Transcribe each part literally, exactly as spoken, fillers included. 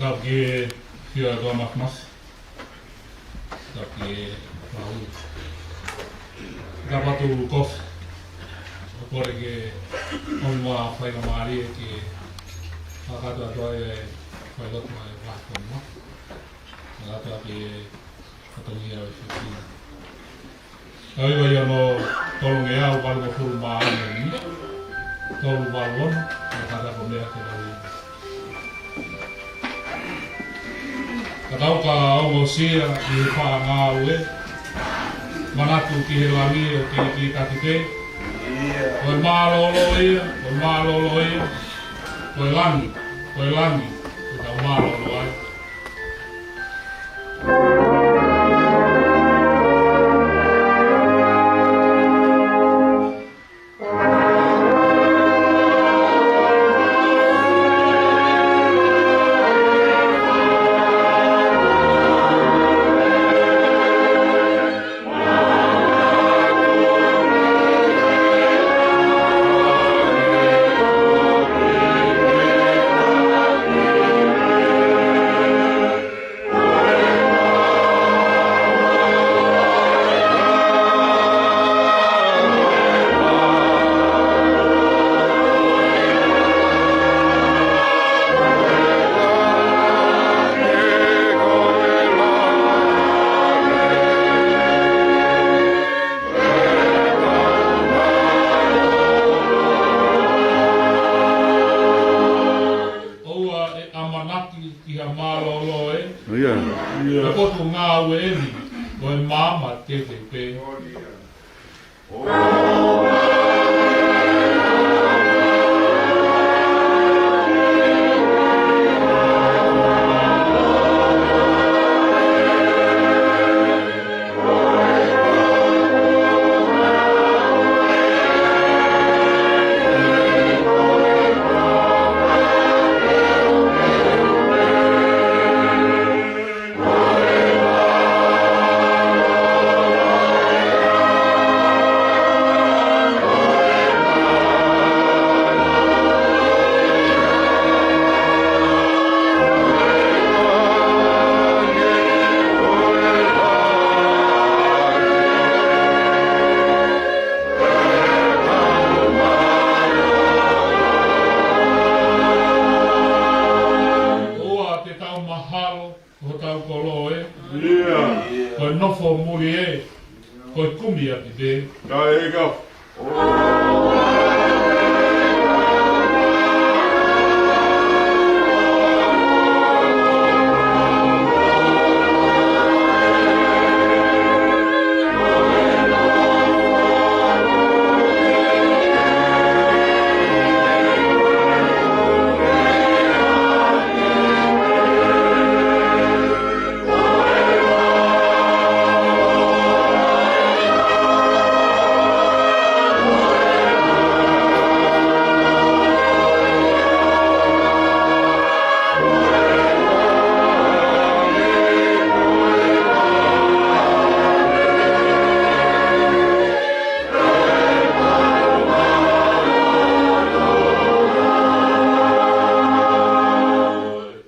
Tau ke fio e koa mafmafi. Tau ke mahu. Tau patu kofi. ʻO kole ke ʻomi ha faingamālie ke fakakakato atu ai e failotu ʻa e vahefonua. Fakakakato atu e fatongia ʻo e fefine. Kau iwa ia no tolongeau valungofulu mā ʻeni. Tolu valu ono, ʻo kata ko mea ke lau ia. Ka tau ka ongosia ʻi he faʻa ngāue, manatu ki he langi ʻo ki, ki kati pē. Ko e mālōlō ia, ko e mālōlō ia, ko e langi, ko e langi, ke tau mālōlō ai. ʻOua ʻe ʻamanaki ki ha mālōlō ē. ʻIo. Ko e potungāue ʻeni, ko e maama tete pē. ʻOua te tau mahalo, hotau kolo ē. ʻIo. Ko e nofo muli ē. Ko e kumi ʻa e pē. Ka e ka.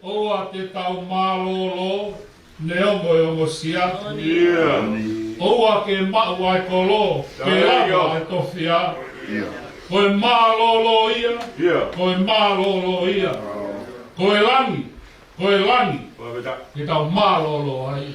ʻOua te tau mālōlō, neongo e ongosia. ʻIo. ʻOua ke maʻu ʻa e kolo, ke lava ʻa e tofiʻa. ʻIo. Ko e mālōlō ia, ʻio, ko e mālōlō ia. Ko e langi, ko e langi. Ko e meta. Ke tau mālōlō ai.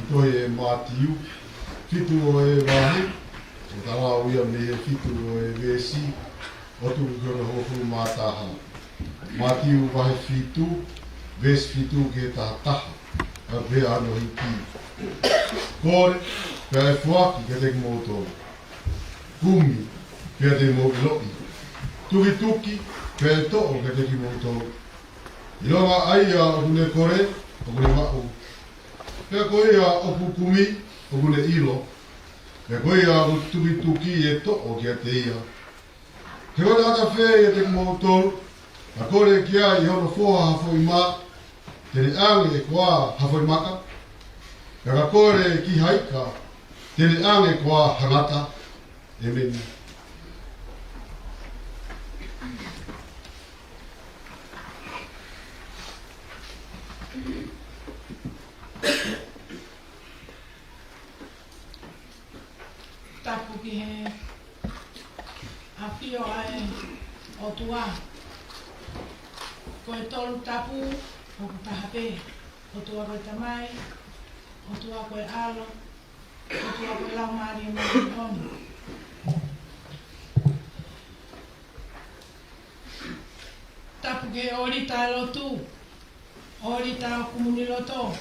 Tohi ʻe Mātiu, fitu ʻo e vahe, ʻoku tau lau ia mei he fitu ʻo e veesi, ʻo tuku ki hono hongofulu mā taha. Mātiu vahe fitu, veesi fitu ki he taha taha, ʻoku pehē hono hiki: Kole, pea ʻe foaki kiate kimoutolu. Kumi, pea te mou ʻiloʻi. Tukituki, pea ʻe toʻo kiate kimoutolu. ʻIlonga ʻa ia ʻoku ne kole, ʻoku ne maʻu. Pea ko ia ʻoku kumi, ʻoku ne ʻilo. Pea ko ia ʻoku tukituki ʻe toʻo kiate ia. He ko e taha fē ʻiate kimoutolu, ka kole ki ai ʻe hono foha ha foʻi mā, te ne ʻange ʻe koā ha foʻi maka? Pea ka kole ki ha ika, te ne ʻange ʻe koā ha ngata? ʻEmeni. Tapu ki he ʻafio ʻa e ʻOtua. Ko e Tolu Tapu ʻoku taha pē. ʻOtua ko e Tamai, ʻOtua ko e ʻAlo, ʻOtua ko e Laumālie Māʻoniʻoni. Tapu ki he ʻōlita ʻa e lotu, ʻōlita ʻo Kumuniloto,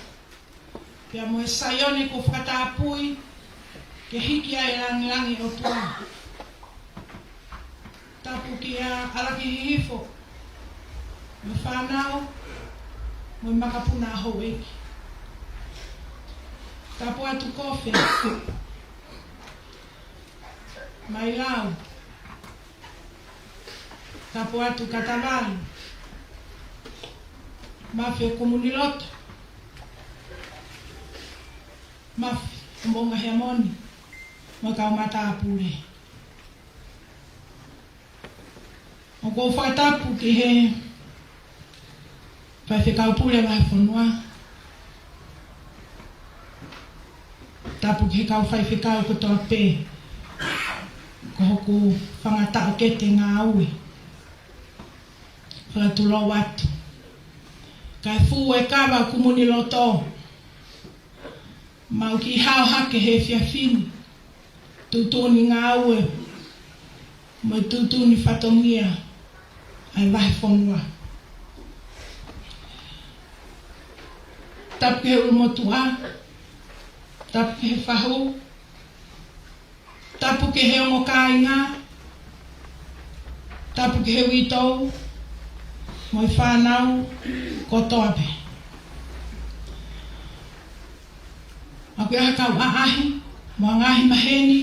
pea mo e Saione kuo fakatapui ke hiki ai e langilangi ʻo e ʻOtua. Tapu kia ʻAlakihihifo, mo e fānau, mo e makapuna ʻa houʻeiki. Tapu atu Kofe, Mailau. Tapu atu Katavalu, Mafi ʻo Kumuniloto, Mafi ʻo Moʻunga Heamoni, mo e kau matāpule. ʻOku ou fakatapu ki he Faifekau Pule Vahefonua. Tapu ki he kau faifekau kotoa pē, ko hoku fanga taʻokete ngāue. Fakatulou atu. Kae fuʻu e kava Kumuniloto, mau kiʻi hao hake he efiafi ni, tuʻutuʻuni ngāue mo e tuʻutuʻuni fatongia ʻa e vahefonua. Tapu ki he ʻulumotuʻa, tapu ki he fahu, tapu ki he ongo kāinga, tapu ki he uitou mo e fānau kotoa pē. ʻOku ʻi ai ha kau ʻaʻahi mo e ngaahi maheni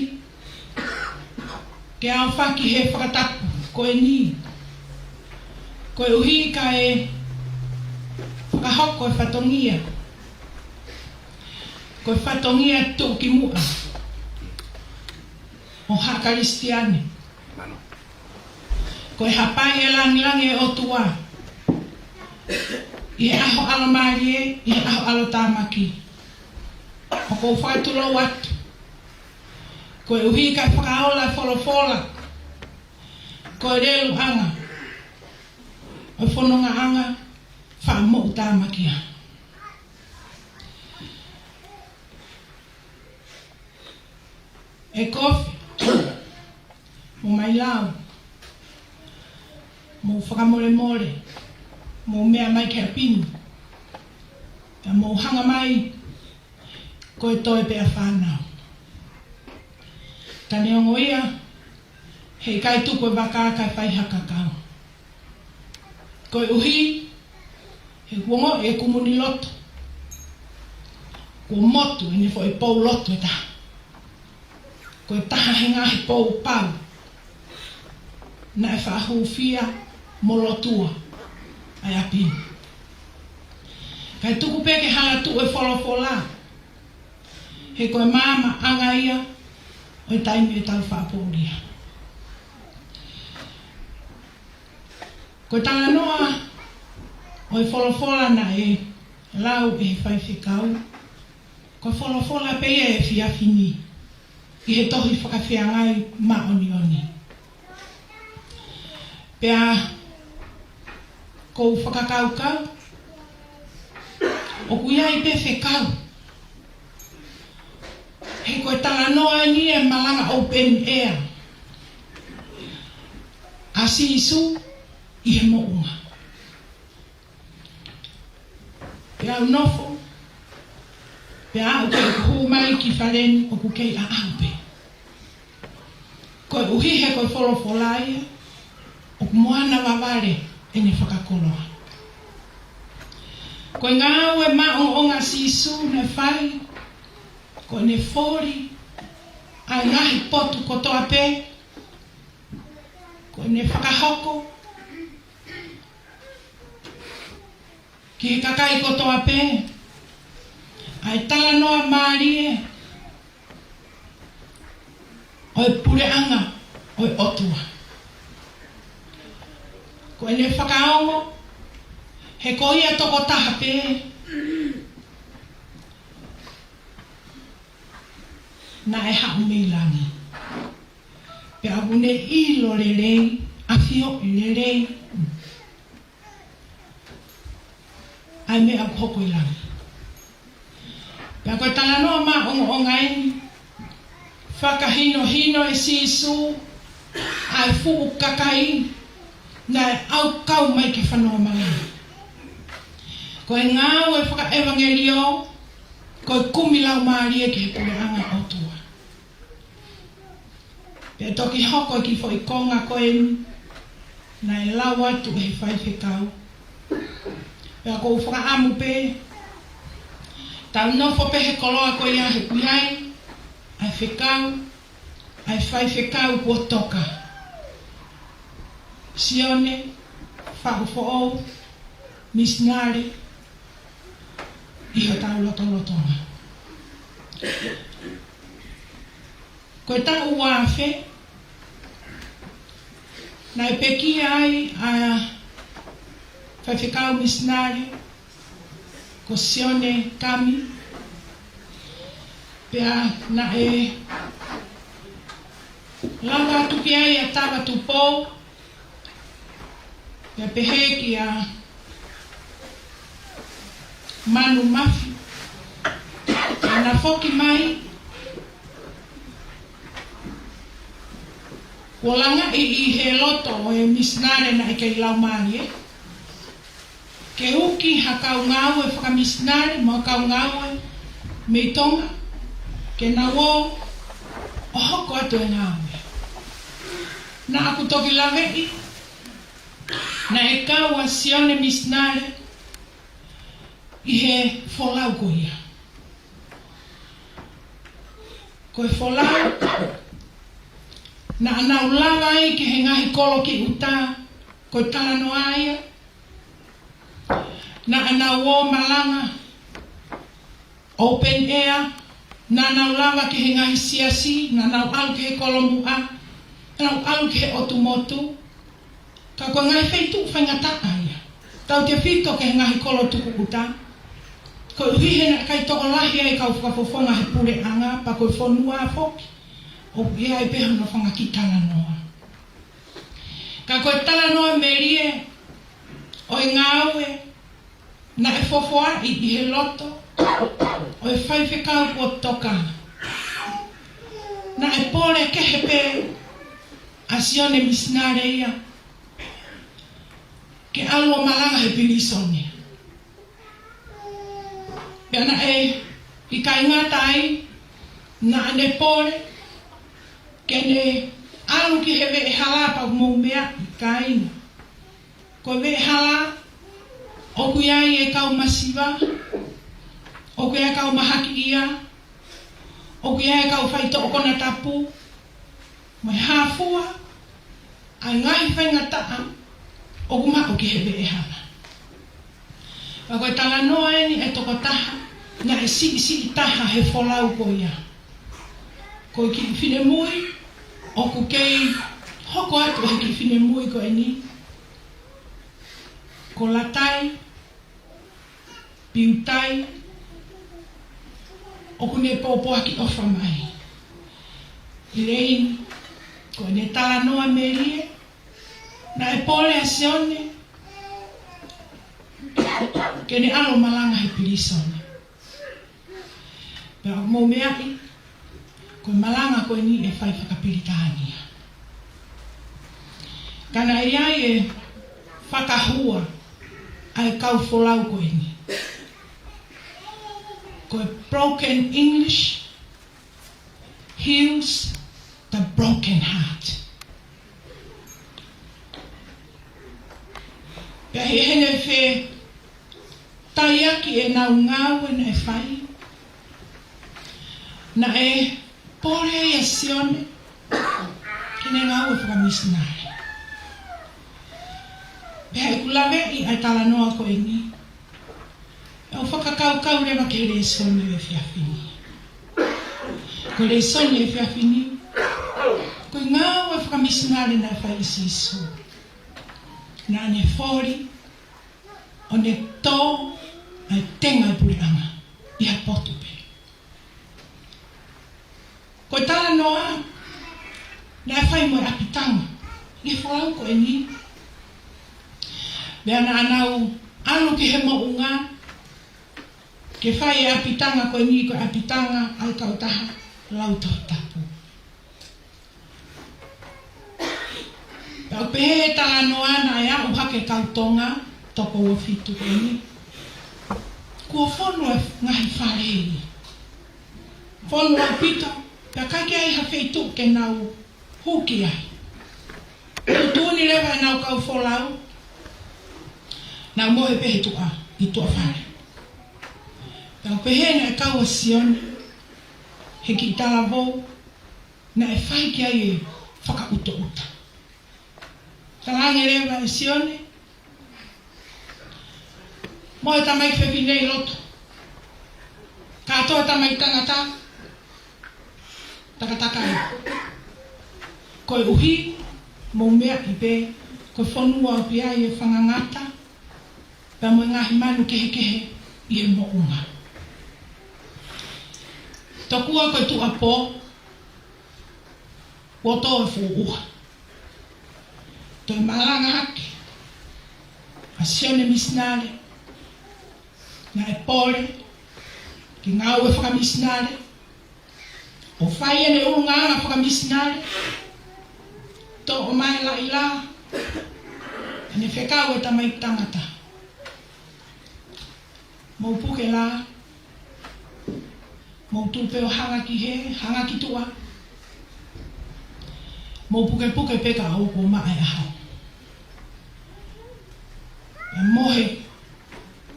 ke aofaki he fakatapu ko eni, koeʻuhi kae fakahoko e fatongia ko e fatongia tuʻukimuʻa ʻo ha Kalisitiane. Ko e hapai e langilangi ʻo e ʻOtua ʻi he ʻaho ʻalomālie, ʻi he ʻaho ʻalotāmaki. ʻOku ou fakatulou atu koeʻuhi kae fakaola e folofola ko e leluʻanga ʻo e fonongaʻanga fakamoʻutāmakia. ʻE Kofi, mo Mailau, mou fakamolemole, mou meʻa mai ki ʻapi ni, pea mou hanga mai ko e toe pē ʻa e fānau. Ka neongo ia, heʻikai tuku e vaka kae fai ha kakau. Koeʻuhi he kuo ongoʻi ʻe Kumuniloto kuo motu ʻene foʻi pou lotu ʻe taha. Ko e taha he ngaahi pou pau naʻe faʻa hūfia mo lotua ʻa e ʻapi ni. Kae tuku pē ke hala tuʻu e folofola, he ko e maamaʻanga ia ʻo e taimi ʻe tau faʻa poʻulia. Ko e talanoa ʻo e folofola naʻe lau ʻe he faifekau, ko e folofola pē ia ʻo e efiafi ni ʻi he tohi Fakafeangai Māʻoniʻoni. Pea ʻoku ou fakakaukau ʻoku ʻi ai pē fekau Ko e talanoa eni ʻa e malanga open air ʻa Sīsū ʻi he moʻunga. Pea u nofo, pea aʻu ki heʻeku hū mai ki fale ni ʻoku kei ʻaʻaku pē. Koeʻuhi he ko e folofola ia, ʻoku moana vavale ʻene fakakoloa. Ko e ngāue maʻongoʻonga ʻa Sīsū naʻe fai, ko ʻene foli ʻa e ngaahi potu kotoa pē, ko ʻene fakahoko ki he kakai kotoa pē ʻa e talanoa mālie ʻo e puleʻanga ʻo e ʻOtua. Ko ʻene fakaongo, he ko ia tokotaha pē naʻe haʻu mei langi. Pea ʻoku ne ʻilo lelei, ʻafioʻi lelei ʻa e meʻa ʻoku hoko ʻi langi. Pea ko e talanoa maʻongoʻonga eni, fakahinohino ʻe Sīsū ʻa e fuʻu kakai naʻe ʻaukau mai ke fanongo mai. Ko e ngāue fakaʻevangeliō, ko e kumi laumālie ki he puleʻanga ʻo e ʻOtua. Pea toki hoko e kiʻi foʻi konga ko eni naʻe lau atu ʻe he faifekau. Pea ʻoku ou fakaʻamu pē, tau nofo pē he koloa ko ia he ʻoku ʻi ai ʻa e fekau, ʻa e faifekau kuo toka. Sione Faʻufoʻou, misinale ʻi hotau lotolotonga. Ko e taʻu ua afe, naʻe pekia ai ʻa e faifekau misinale ko Sione Kami, pea naʻe lava atu ki ai ʻa Tava Tupou, pea pehē kia Manu Mafi, pea na foki mai, kuo langaʻi ʻi he loto ʻo e misinale naʻe kei laumālie, ke uki ha kau ngāue fakamisinale mo e kau ngāue mei Tonga, ke nau ō ʻo hoko atu e ngāue. Naʻa ku toki laveʻi naʻe kau ʻa Sione misinale ʻi he folau ko ia. Ko e folau naʻa nau lava ai ki he ngaahi kolo ki ʻuta, ko e talanoa ia. Naʻa nau ō malanga open air, naʻa nau lava ki he ngaahi siasi, naʻa nau ʻalu ki he kolomuʻa, naʻa nau ʻalu ki he ʻotu motu. Ka ko e ngaahi feituʻu faingataʻa ia, tautefito ki he ngaahi kolo tuku ʻuta, koeʻuhi he naʻe ʻikai tokolahi ai e kau fakafofonga he puleʻanga, pea ko e fonua foki ʻoku ʻi ai pē hono fanga kiʻi talanoa. Ka ko e talanoa melie ʻo e ngāue naʻe fofoaʻi ʻi he loto ʻo e faifekau kuo toka, naʻe pole kehe pē ʻa Sione misinale ia ke ʻalu ʻo malanga he pilīsone. Pea naʻe ʻikai ngata ai, naʻa ne pole ke ne ʻalu ki he veʻehala, pea mou meaʻi kāinga, ko e veʻehala ʻoku ʻi ai e kau masiva, ʻoku ʻi ai e kau mahakiʻia, ʻoku ʻi ai e kau faitoʻo konatapu, mo e hā fua ʻa e ngaahi faingataʻa ʻoku maʻu ki he veʻehala. Pea ko e talanoa eni ʻa e tokotaha naʻe siʻisiʻi taha he folau ko ia. Ko e kiʻi finemui ʻoku kei hoko atu he kiʻi finemui ko eni, ko Latai Piutai, ʻoku ne pōpoaki ʻofa mai. ʻIlei, ko ʻene talanoa melie, naʻe pole ʻa Sione ke ne ʻalu ʻo malanga he pilīsone. Pea mou meaʻi, Ko e malanga ko eni ʻe fai fakapilitānia. Ka naʻe ʻi ai e fakahua ʻa e kau folau ko eni. Ko e broken English heals the broken heart. Pea ʻi heʻene fetaiaki ʻenau ngāue naʻe fai, naʻe pole ʻa Sione ke ne ngāue fakamisinale. Pea ʻi heʻeku laveʻi ʻa e talanoa ko eni, ʻoku ou fakakaukau leva ki he lēsoni ʻo e efiafi ni. Ko e lēsoni ʻo e efiafi ni, ko e ngāue fakamisinale naʻe fai ʻe Sīsū. Naʻa ne foli ʻo ne tō ʻa e tenga ʻo e puleʻanga ʻi ha potu pē. Ko e talanoa naʻe fai mo e ʻapitanga ʻi he folau ko eni. Pea naʻa nau ʻalu ki he moʻunga ke fai e ʻapitanga ko eni, ko e ʻapitanga ʻa e kautaha Lautohi Tapu. Pea ʻoku pehē ʻe he talanoa naʻe aʻu hake kau Tonga toko ua fitu ko eni, kuo fonu e ngaahi fale. Fonu ʻaupito, pea ʻikai ke ʻi ai ha feituʻu ke nau hū ki ai. Tuʻutuʻuni leva ʻenau kau folau, nau mohe pē he tuʻa, ʻi tuʻa fale. Pea ʻoku pehē naʻe kau ʻa Sione he kiʻi talavou naʻe fai ki ai e fakaʻutaʻuta. Talaange leva ʻe Sione, mohe tamaiki fefine ʻi loto, kātoa tamaiki tangata, takatakai. Koeʻuhi mou meaʻi pē ko e fonua ʻoku ʻi ai e fanga ngata pea mo e ngaahi manu kehekehe ʻi he moʻunga. Tokua ko e tuʻuapō, kuo tō e fuʻu ʻuha. Toe malanga hake ʻa Sione misinale naʻe pole ke ngāue fakamisinale, ʻo fai ʻene ʻulungaanga fakamisinale, toʻo mai e laʻi lā, ʻene fekau e tamaiki tangata. Mou puke lā, mou tuʻu pē ʻo hanga ki hē, hanga ki tuʻa. Mou pukepuke pē kae ʻoua kuo maʻa e ʻaho. Pea mohe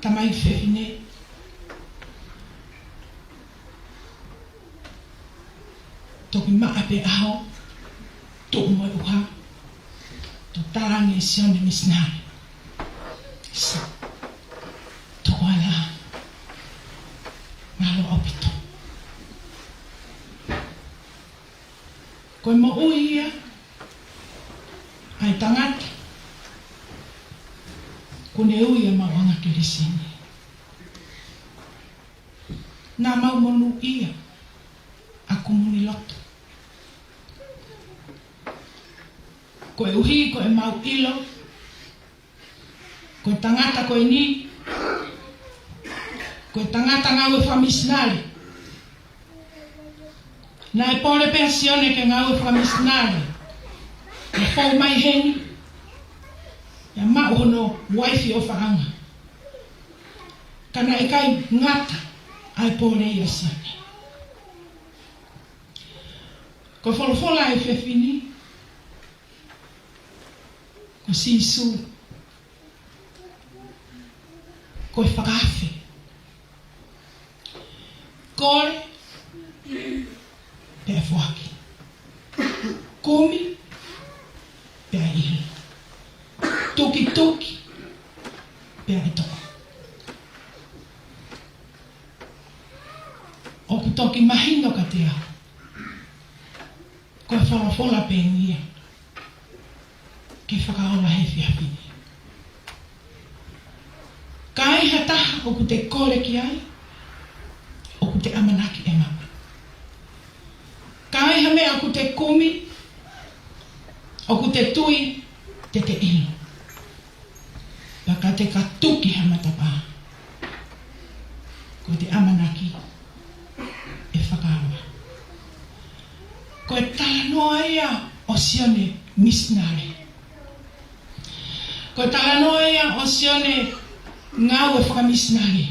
tamaiki fefine. Toki maʻa pē ʻaho, tuʻu mo e ʻuha, toe talaange ʻe Sione misinale, ʻisa, toko ā lā, mālō ʻaupito. Ko e moʻui ia ʻa e tangata kuo ne ui ʻa Maʻuʻanga Kelesi ni. Naʻa mau monūʻia ʻa Kumuniloto. Koeʻuhi ko ʻemau ʻilo, ko e tangata ko eni, ko e tangata ngāue fakamisinale. Naʻe pole pē ʻa Sione ke ngāue fakamisinale. Naʻe fou mai heni, pea maʻu hono uaifi ʻofaʻanga. Ka naʻe ʻikai ngata ʻa e pole ia ʻa Sione. Ko e folofola ʻa e efiafi ni, ko Sīsū ko e fakaafe. Kole, pea ʻe foaki. Kumi, pea ʻe ʻilo. Tukituki, pea ʻe toʻo. ʻOku toki mahino kiate au ko e folofola pē eni ia ke fakaola he efiafi ni. Ka ai ha taha ʻoku te kole ki ai, ʻoku te ʻamanaki ʻe maʻu. Ka ai ha meʻa ʻoku te kumi, ʻoku te tui te te ʻilo. Pea ka te ka tuki ha matapā, ʻoku te ʻamanaki ʻe fakaola. Ko e talanoa ia ʻo Sione misinale. Ko e talanoa ia ʻo Sione ngāue fakamisinale.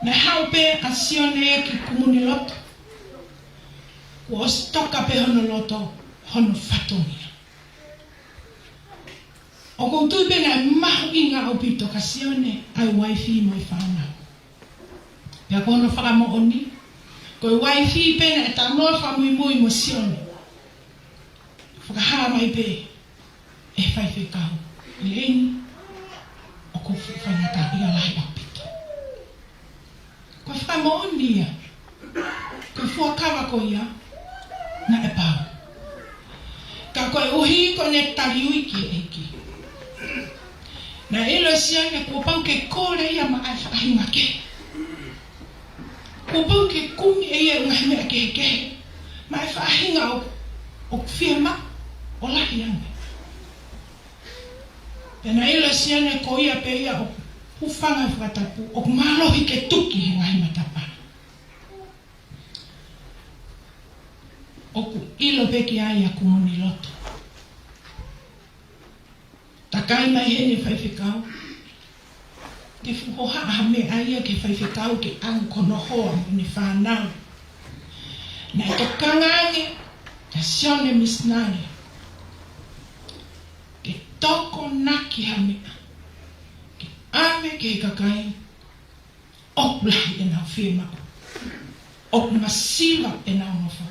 Naʻe haʻu pē ʻa Sione ki Kumuni Loto, kuo ʻosi toka pē hono loto, hono fatongia. ʻOku ou tui pē naʻe mahuʻinga ʻaupito kia Sione ʻa e uaifi mo e fānau. Pea ko hono fakamoʻoni, ko e uaifi pē naʻe talanoa fakamuimui mo Sione. Fakahā mai pē ʻe he faifekau, Leini, ʻoku fuʻu faingataʻaʻia lahi ʻaupito. Ko e fakamoʻoni ia, ko e fuakava ko ia naʻe pau. Ka koeʻuhi ko ʻene taliui ki he ʻEiki, naʻe ʻilo ʻe Sione kuo pau ke kole ia maʻa e faʻahinga kehe. Kuo pau ke kumi ʻe ia e ngaahi meʻa kehekehe maʻa e faʻahinga ʻoku, ʻoku fiemaʻu ʻo lahi ange. Pea naʻe ʻilo ʻe Sione ko ia pē ia ʻoku hūfanga he fakatapu, ʻoku mālohi ke tuki he ngaahi matapā. ʻOku ʻilo pē ki ai ʻa Kumuni Loto. Takai mai heni e faifekau, ke fuʻu hohaʻa ha meʻa ia ki he faifekau ke ʻange ko hono hoa mo ʻene fānau. Naʻe tokanga ange ʻa Sione misinale ke tokonaki ha meʻa ke ʻave ki he kakai ʻoku lahi ʻenau fiemaʻu, ʻoku masiva ʻenau nofo,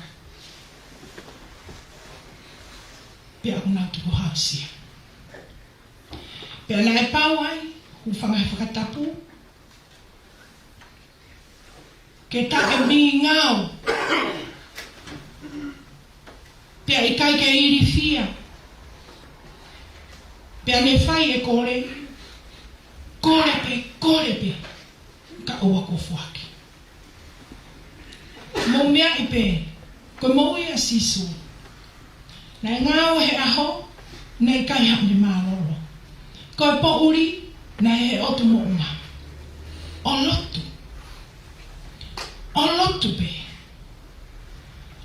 pea ʻoku nau tukuhausia. Pea naʻe pau ai, hūfanga he fakatapu, ke taʻemingao, pea ʻikai ke ilifia. Pea ne fai e kole, kole pē, kole pē, ka ʻoua kuo foaki. Mou meaʻi pē, ko e moʻui ʻa Sīsū. Naʻe ngāue he ʻaho, naʻe ʻikai haʻane mālōlō. Ko e poʻuli, naʻe ʻi he ʻotu moʻunga. ʻO lotu. ʻO lotu pē.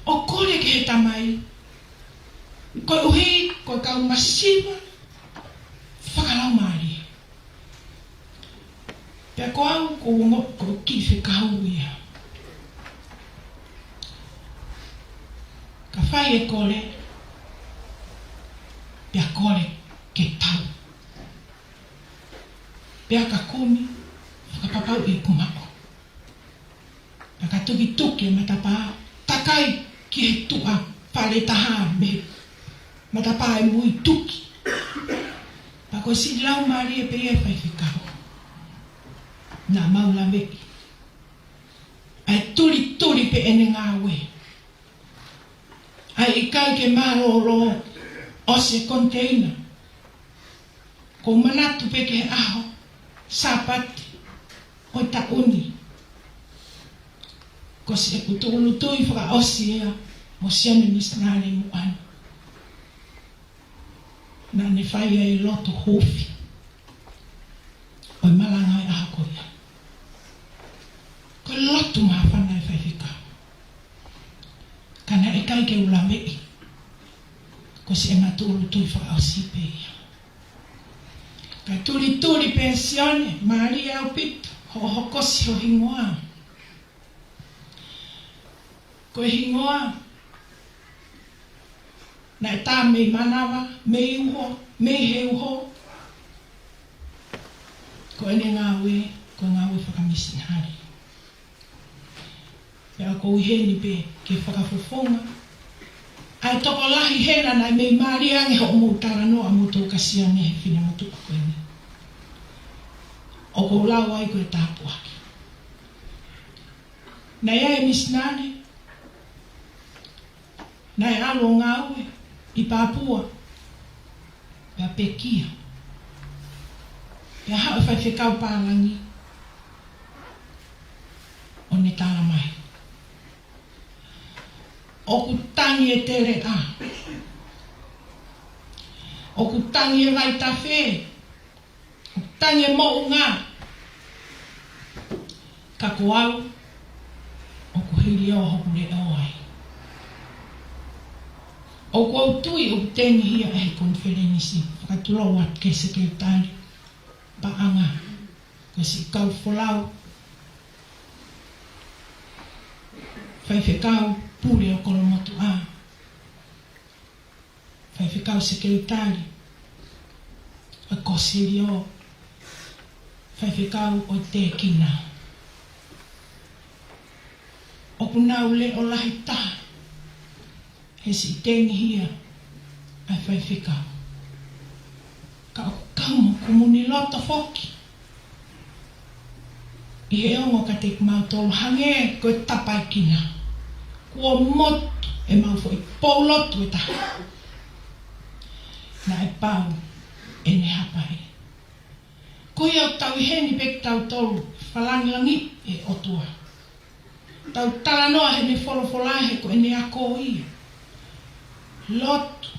ʻO kole ki he Tamai, koeʻuhi ko e kau masiva fakalaumālie. Pea ko au, ko u ongoʻi ko e kiʻi fekau ia. Ka fai e kole, pea kole ke tau. Pea ka kumi, fakapapauʻi ʻoku maʻu. Pea ka tukituki e matapā, takai ki he tuʻa fale taha mei he matapā ʻe mui, tuki. Pea ko e siʻi laumālie pē ia e faifekau. Naʻa mau laveʻi. ʻA e tulituli pē ʻene ngāue. ʻA e ʻikai ke mālōlō, ʻosi e koniteina. Ko u manatu pē ki he ʻaho Sāpate ʻo e taʻu ni, kuo ʻosi ʻeku tūʻulutui fakaʻosi ia mo Sione misinale muʻa ni. Naʻa ne fai ai e lotu huufi ʻo e malanga ʻi he ʻaho ko ia. Ko e lotu māfana e faifekau. Ka naʻe ʻikai ke u laveʻi, kuo ʻosi ʻema tūʻulutui fakaʻosi pē ia. Ka tulituli pē Sione, mālie ʻaupito hoʻo hokosi ho hingoa. Ko e hingoa naʻe tā mei manava, mei uho, mei he uho. Ko ʻene ngāue, ko e ngāue fakamisinale. Pea ʻoku ou ʻi heni pē ke fakafofonga ʻa e tokolahi hena naʻe meimei mālie ange hoʻomou talanoa moutolu kia Sione he finemotuʻa ko eni. ʻOku ou lau ai ko e tāpuaki. Naʻe ʻi ai e misinale naʻe ʻalu ʻo ngāue ʻi Papua, pea pekia. Pea haʻu e faifekau pālangi ʻo ne tala mai, ʻoku tangi e teleʻa, ʻoku tangi e vaitafe, ʻoku tangi e moʻunga. Ka ko au, ʻoku hili ʻo hoku leʻo ai. ʻOku ou tui ʻoku tengihia ʻe he konifelenisi, fakatulou atu ki he sekelitali paʻanga, ko e siʻi kau folau, faifekau pule ʻo Kolomotuʻa, faifekau sekelitali ʻo Kosilio, faifekau ʻo Tekina. ʻOku nau leʻo lahi taha he siʻi tengihia ʻa e faifekau. Ka ʻoku kau mo kumuni loto foki ʻi he ongo kiate kimautolu hangē ko e tapaekina. Kuo motu ʻemau foʻi pou lotu ʻe taha. Naʻe pau ʻene hapai. Ko ia ʻoku tau ʻi heni pē kitautolu, fakalāngilangiʻi e ʻOtua. Tau talanoa heʻene folofola he ko ʻene ako ia. Lotu.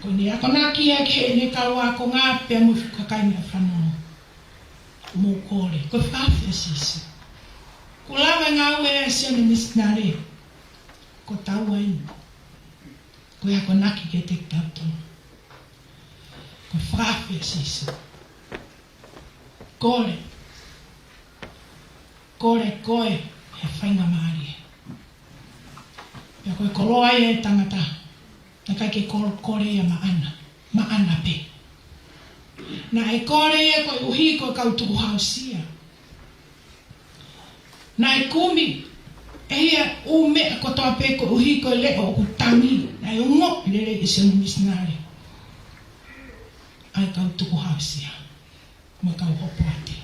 Ko ʻene akonaki ia ki heʻene kau ākonga pea mo e fuʻu kakai naʻe fanongo. Mou kole, ko e fakaafe ʻa Sīsū. Kuo lava e ngāue ʻa Sione misinale. Ko taua eni. Ko e akonaki kiate kitautolu. Ko e fakaafe ʻa Sīsū. Kole. Kole koe he faingamālie. Pea ko e koloa ia e tangata. Naʻe ʻikai ke kol-, kole ia maʻana. Maʻana pē. Naʻe kole ia koeʻuhi ko e kau tukuhāusia. Naʻe kumi ʻe ia ʻū meʻa kotoa pē koeʻuhi ko e leʻo ʻoku tangi. Naʻe ongoʻi lelei ʻe Sione misinale ʻa e kau tukuhāusia mo e kau hopoate.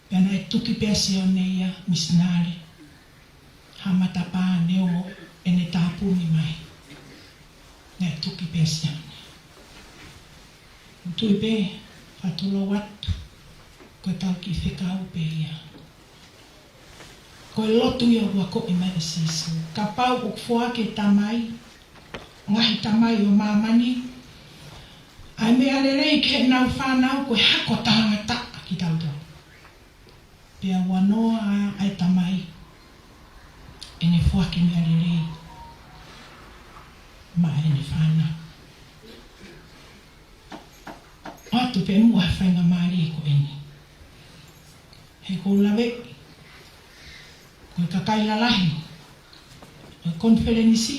Pea naʻe tuki pē ʻa Sione ia misinale ha matapā neongo ʻene tāpuni mai. Naʻe tuki pē ʻa Sione. ʻOku ou tui pē, fakatulou atu, ko ʻetau kiʻi fekau pē ia. Ko e lotu ia ʻoku akoʻi mai ʻe Sīsū. Kapau ʻoku foaki ʻe he Tamai, ngaahi tamai ʻo māmani, ʻa e meʻa lelei ki heʻenau fānau, ko e hako talangataʻa kitautolu. Pea ʻoua noa ʻa e Tamai ʻene foaki meʻa lelei maʻa ʻene fānau. ʻOatu pē muʻa he faingamālie ko eni. He ʻoku ou laveʻi, ko e kakai lalahi ʻo e konifelenisi,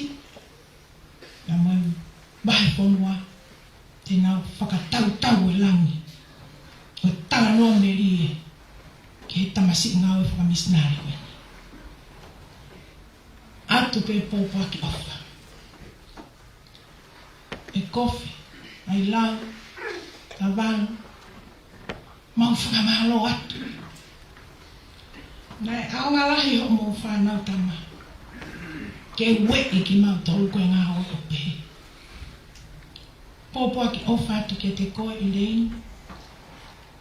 pea mo e vahefonua, te nau fakatautau e langi ʻo e talanoa melie ki he tamasiʻi ngāue fakamisinale ko eni. ʻOatu pē pōpoaki ʻofa. ʻE Kofi, ʻAilau, Tavalo, mau fakamālō atu. Naʻe ʻaonga lahi hoʻomou fānau tama ke ueʻi kimautolu ko e ngāue ʻo pehē. Pōpoaki ʻofa atu kiate koe ʻEleini,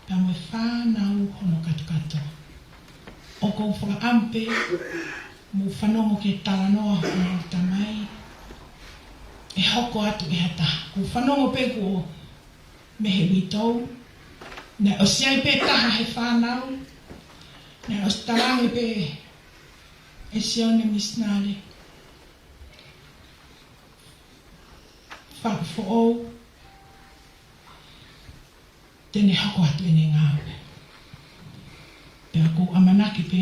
pea mo e fānau hono kātoa. ʻOku ou fakaʻamu pē, mou fanongo ki he talanoa hoʻomou tamai, ʻe hoko atu ʻe ha taha. Kou fanongo pē kuo mei he uitou, naʻe ʻosi ʻi ai pē taha he fānau, naʻe ʻosi talaange pē ʻe Sione misinale, faʻu foʻou, te ne hoko atu ʻene ngāue. Pea kou ʻamanaki pē,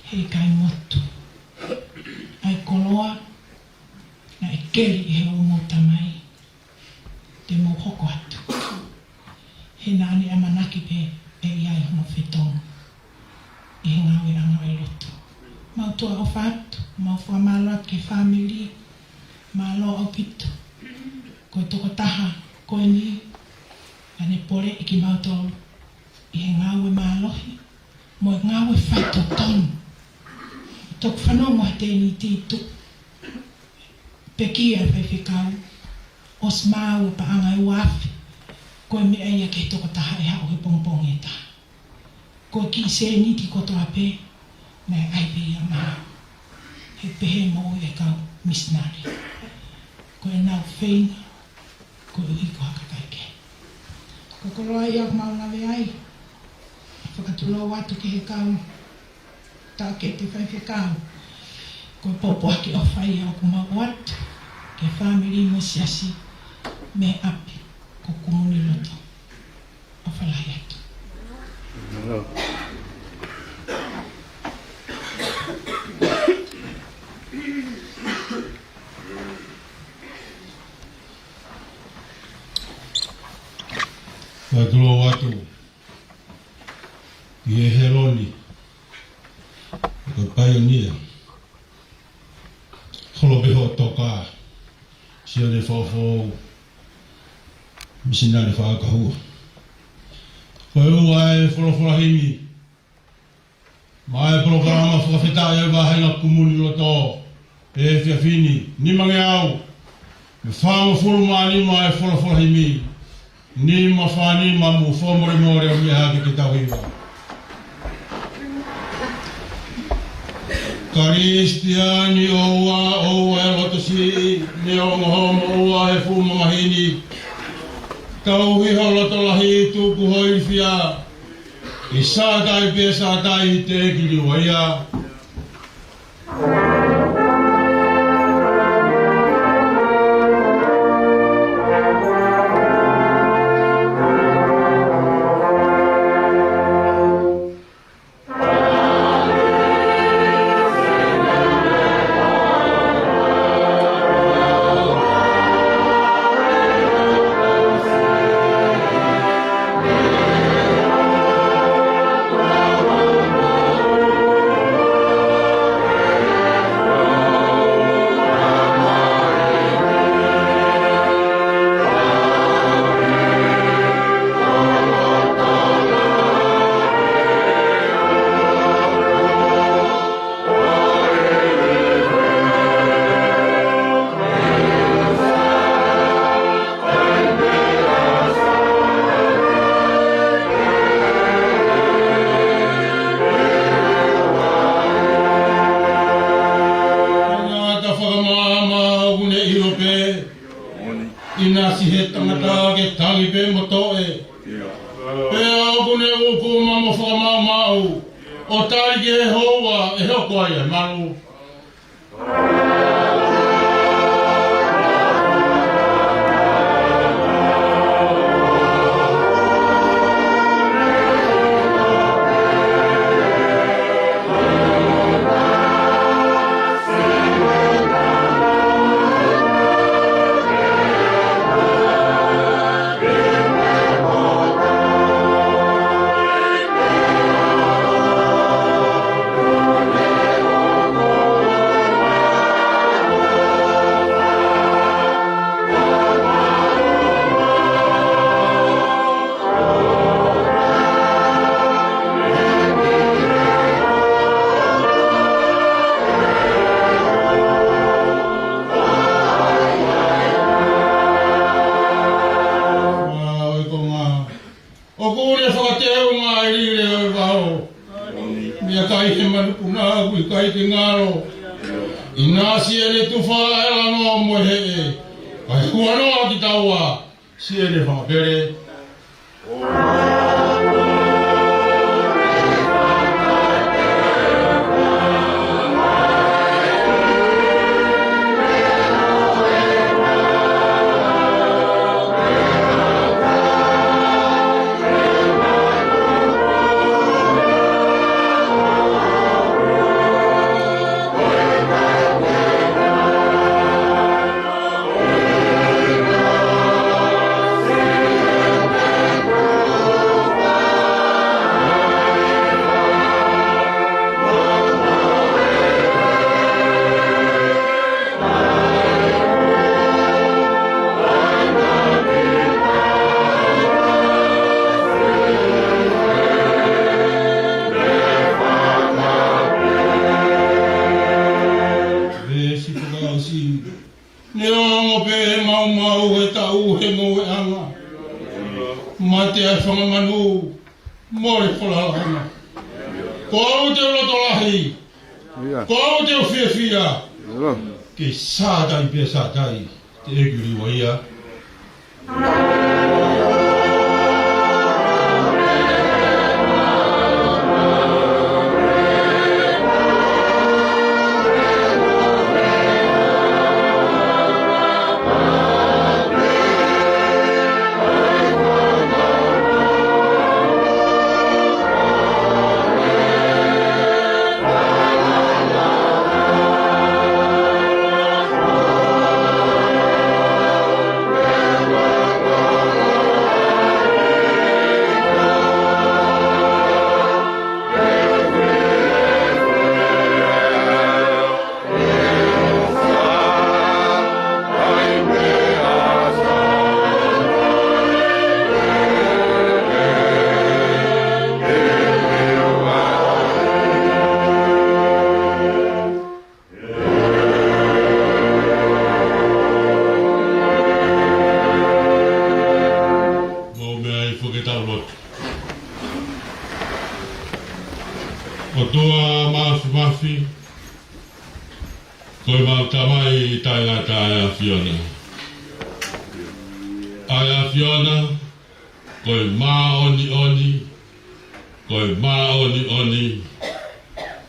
heʻikai motu ʻa e koloa naʻe keli ʻe hoʻomou tamai, te mou hoko atu. He naʻa ne ʻamanaki pē ʻe ʻi ai hono fetongi ʻi he ngāueʻanga ʻo e lotu. Mau tuʻa ʻofa atu, mau fakamālō atu ki he fāmili, mālō ʻaupito. Ko e tokotaha ko eni, naʻa ne poleʻi kimautolu ʻi he ngāue mālohi, mo e ngāue faitotonu. Toki fanongo he tēniti tuʻu pekia e faifekau, ʻosi maʻu e paʻanga ʻe ua afe, ko e meʻa ia ki he tokotaha ʻe haʻu he pongipongi ʻe taha. Ko e kiʻi sēniti kotoa pē, naʻe ʻai pē ia maʻau. He pehē moʻui e kau misinale. Ko ʻenau feinga, koeʻuhi ko ha kakai kehe. Ko e koloa ia ʻoku mau lave ai. Fakatulou atu ki he kau taʻokete faifekau. Ko e pōpoaki ʻofa ia ʻoku mau ʻoatu ki he fāmili mo e siasi mei ʻapi ko Kumunuʻiloto. ʻOfa lahi atu. Fakalotolahi atu ki he Hēloni, ko e paionia, holo pē hoʻo toka, Sione Foʻofoʻou, misinale fakakahua. Ko e ua e folofola himi, mo e polokalama fakafetaʻi ʻa e vāhenga Kumunuʻiloto, ʻi he efiafi ni, nimangeau mo e fāngofulu mā nima e folofola himi, nima fā nima, mou fakamolemole ʻo meʻa hake ke tau hiva. Kalisitiane ʻoua, ʻoua ʻe loto siʻi, neongo hoʻomo ʻoua he fuʻu mamahi ni. Tauhi ho loto lahi, tuku ho ilifia, ʻi Sātai pē Sātai, teʻeki liua ia. Tangata fakamaama ʻoku ne ʻilo pē ʻinasi he tangata ke tangi pē mo toʻe. Pea ʻoku ne ʻūkuma mo fakamaʻumaʻu ʻo tali ki he houa ʻe hoko ai ʻa e malu. ʻOku ne fakateunga ʻa e lile ʻo e vao, meʻakai he manupuna ʻoku ʻikai ke ngalo. ʻInasi ʻene tufa ʻa e lango mo e heʻe, kae huanoa kitaua siʻene fanga pele. Veesi fakaʻosi. Neongo pē ʻe maumau ʻa e taʻu he ngoueʻanga, mate ʻa e fanga manu, mole falalaʻanga, ko au te u loto lahi, ko au te u fiefia, kei Sātai pē Sātai, teʻeki liua ia. ʻOtua Māfimafi, ko ʻemau Tamai taʻengata ʻa e ʻAfiona. ʻA e ʻAfiona, ko e māʻoniʻoni, ko e māʻoniʻoni,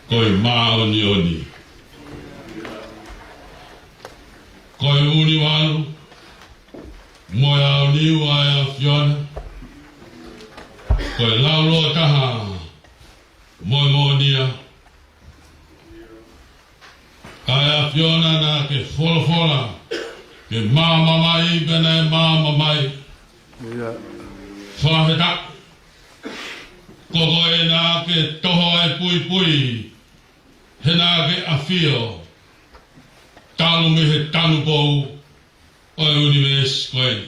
ko e māʻoniʻoni. Ko e ʻunivalu mo e aoniu ʻa e ʻAfiona, ko e laulōtaha mo e moʻonia. ʻA e ʻAfiona naʻa ke folofola ke maama mai, pea naʻe maama mai. ʻIo. Fakafetaʻi. Ko koe naʻa ke toho ʻa e puipui, he naʻa ke ʻafio talu mei he tanupou ʻo e ʻunivēsi ko eni.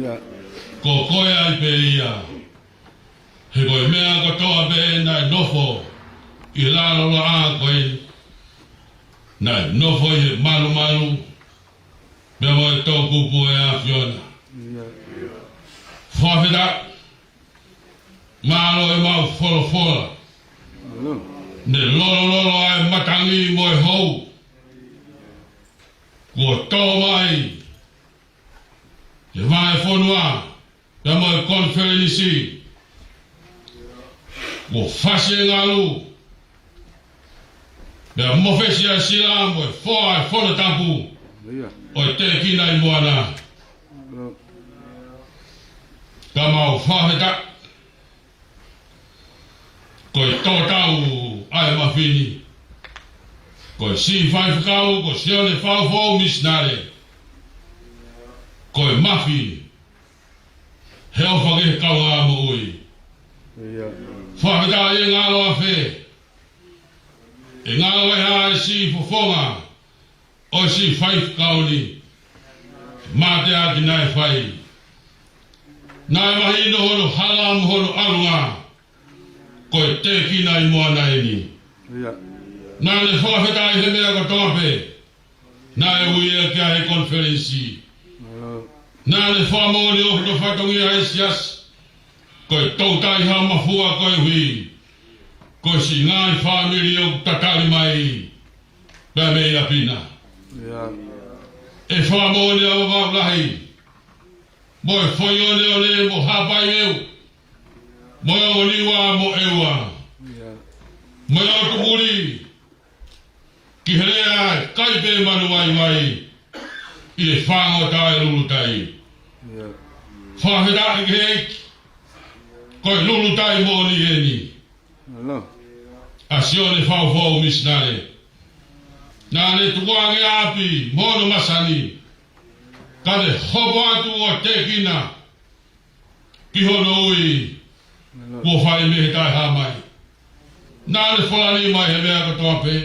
ʻIo. Ko koe ai pē ia. He ko e meʻa kotoa pē naʻe nofo ʻi he lalo laʻā ko eni, naʻe nofo ʻi he malumalu pea mo e toʻukupu ʻo e ʻAfiona. ʻIo. Fakafetaʻi. Mālō ʻemau folofola. Mālō. Ne lolololo ʻa e matangi mo e hou, kuo tō mai ki he vahefonua pea mo e konifelenisi, kuo fasi e ngalu, pea mofesi ʻa e sila mo e foa ʻa e fono tapu ʻo e tēkina ʻi Moana. Ka mau fakafetaʻi, ko e tōtau ʻa e mafi ni, ko e siʻi faifekau ko Sione Faufou Misinale, ko e mafi he ʻofa ki he kaungāmoʻui. ʻIo. Fakafetaʻi. ʻE ngalo ʻafē, ʻe ngalo ʻe ha siʻi fofonga ʻo e siʻi faifekau ni, mateaki naʻe fai. Naʻe mahino hono hala mo hono ʻalunga, ko e tēkina ʻi Moana eni. ʻIo. Naʻa ne fakafetaʻi he meʻa kotoa pē naʻe ui ia ki ai he konifelenisi. Mālō. Naʻa ne fakamoʻoni ʻoku ʻi hono fatongia he siasi, ko e toutai ha mafua koeʻuhi ko e siʻi ngaahi fāmili ʻoku tatali mai pea mei ʻapi na. ʻIo. ʻE fakamoʻoni ʻa Vavaʻu Lahi mo e Foʻi ʻOneʻone mo Haʻapai Veu, mo e Oniua mo ʻEua, ʻIo. mo e ʻOtu Muli, ki he lea ʻa e kai pē manu vaivai ʻi he fāngota ʻa e lulutai. ʻIo. Fakafetaʻi ki he ʻEiki, ko e lulutai moʻoni eni. Mālō. ʻA Sione Faufou Misinale. Naʻa ne tukuange ʻapi mo hono masani, ka ne hopo atu ʻo tēkina ki hono ui, Mālō. kuo fai mei he taʻehāmai. Naʻa ne fola nima he meʻa kotoa pē.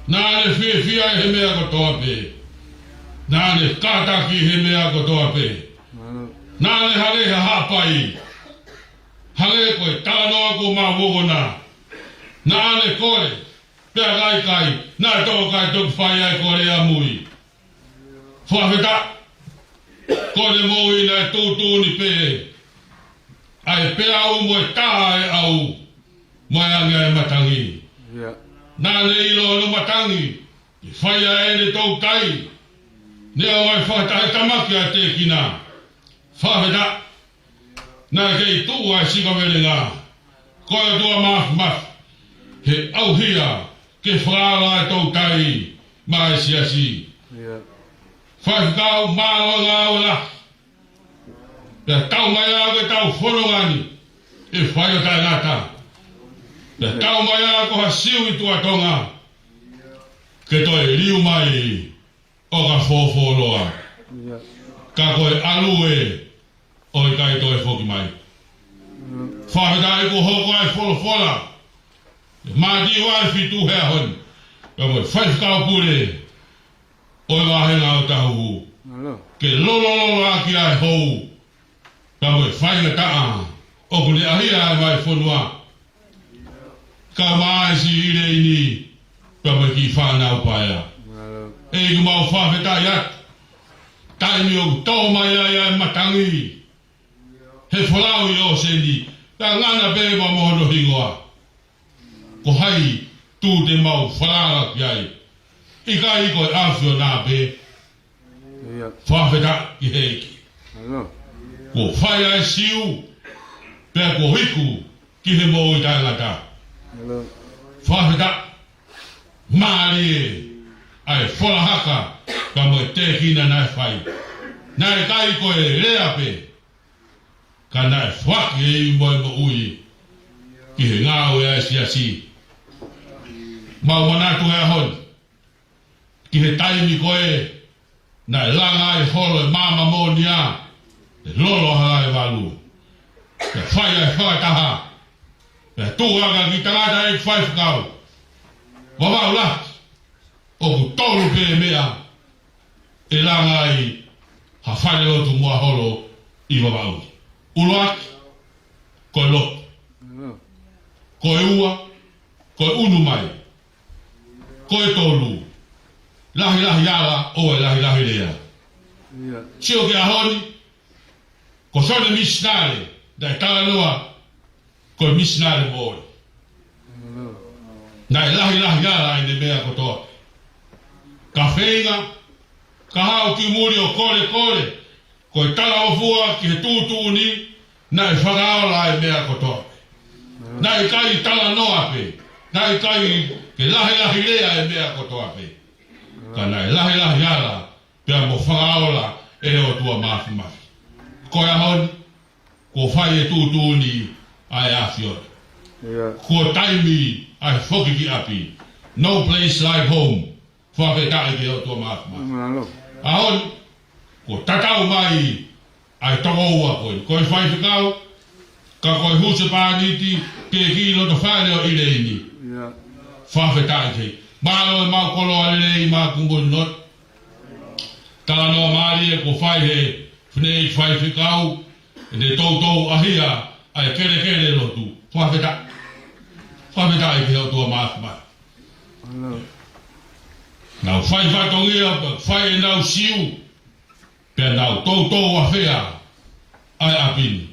Naʻa ne fiefia he meʻa kotoa pē. Naʻa ne kātaki he meʻa kotoa pē. Mālō. Naʻa ne hangē ha haʻapai, hangē ko e talanoa kuo mau ongona. Naʻa ne kole, pea ʻikai, naʻe toki ʻikai toki fai ai ko e lea mui. Fakafetaʻi. Ko ʻene moʻui naʻe tuʻutuʻuni pē ʻa e peau mo e tā ʻa e ʻau mo e angi ʻa e matangi. ʻIo. Naʻa ne ʻilo hono matangi ke fai ʻa ʻene toutai, neongo ʻa e fakatahitamaki ʻa e tēkina. Fakafetaʻi. Naʻe kei tuʻu ʻa e sikavelenga, ko e ʻOtua Māfimafi, he ʻauhia ke fakaava ʻa e toutai maʻa e siasi. ʻIo. Faifekau, mālō e ngāue lahi. Pea tau mai ā ko e tau fononga ni ʻe fai ʻo taʻengata. Pea tau mai ā ko ha Siu ʻi Tuʻa Tonga ke toe liu mai ʻo ka fōfōloa. ʻIo. Ka ko e ʻalu ē ʻo ʻikai toe foki mai. Mm. Fakafetaʻi kuo hoko ʻa e folofola ʻe Mātiu ʻa e fitu he ʻaho ni, pea mo e faifekau pule ʻo e vāhenga ʻo Tahuhu. Mālō. Ke lolololo ʻaki ʻa e hou pea mo e faingataʻa ʻoku ne ʻahia ʻa e vahefonua, kae ʻumaʻā e siʻi leini pea mo e kiʻi fānau paea. Mālō. ʻEiki, mau fakafetaʻi atu. Taimi ʻoku tō mai ai ʻa e matangi he folau ʻi ʻōseni, ka ngana pē pea mo hono hingoa. ko hai te mau falala ki ai. ʻIkai ko e ʻAfiona pē. Fakafetaʻi ki he ʻEiki. Kuo fai ʻa e siu, pea kuo iku ki he moʻui taʻengata. Fakafetaʻi. Mālie ʻa e fola haka, ka mo e tēkina naʻe fai. Naʻe ʻikai ko e lea pē, ka naʻe foaki ʻe ia mo e moʻui ki he ngāue ʻa e siasi. Mau manatu he ʻaho ni ki he taimi ko ē naʻe langa ai holo e maama moʻonia, ʻe lolo hala e valu. Pea fai ʻa e fakataha. Pea tuʻu ʻa e kiʻi tangata ʻeiki faifekau. Vavaʻu lahi, ʻoku tolu pē meʻa ʻe langa ai ha falelotu mo ha holo ʻi Vavaʻu. ʻUluaki, ko e lotu. Ko e ua, ko e ʻunu mai. Ko e tolu, lahilahi ala ʻo e lahilahi lea. Sio ki he ʻaho ni, ko Sione misinale, naʻe talanoa ko e misinale moʻoni. Naʻe lahilahi ala ʻene meʻa kotoa. Ka feinga, ka haʻu ki muli ʻo kolekole, ko e talangofua ki he tuʻutuʻuni, naʻe fakaola ʻa e meʻa kotoa pē. Naʻe ʻikai talanoa pē, naʻe ʻikai ke lahilahi lea e meʻa kotoa pē. Ka naʻe lahilahi ala, pea mo fakaola ʻe he ʻOtua Māfimafi. Ko e ʻaho ni, kuo fai e tuʻutuʻuni ʻa e ʻAfiona. Kuo taimi ʻa e foki ki ʻapi. No place like home. Fakafetaʻi ki he ʻOtua Māfimafi. ʻAho ni, kuo tatau mai ʻa e toko ua ko ē. Ko e faifekau, ka ko e husepāniti, ke ki loto fale ʻo ʻIleini. Fakafetaʻi ki he. Mālō e mau koloa lelei ma kumuni not. Talanoa mālie kuo fai he fineʻeiki faifekau, ʻene toutou ʻahia ʻa e kelekele lotu. Fakafetaʻi. Fakafetaʻi ki he ʻOtua Māfimafi. Nau fai fatongia, fai ʻenau siu, pea nau toutou ʻafea ʻa e ʻapi ni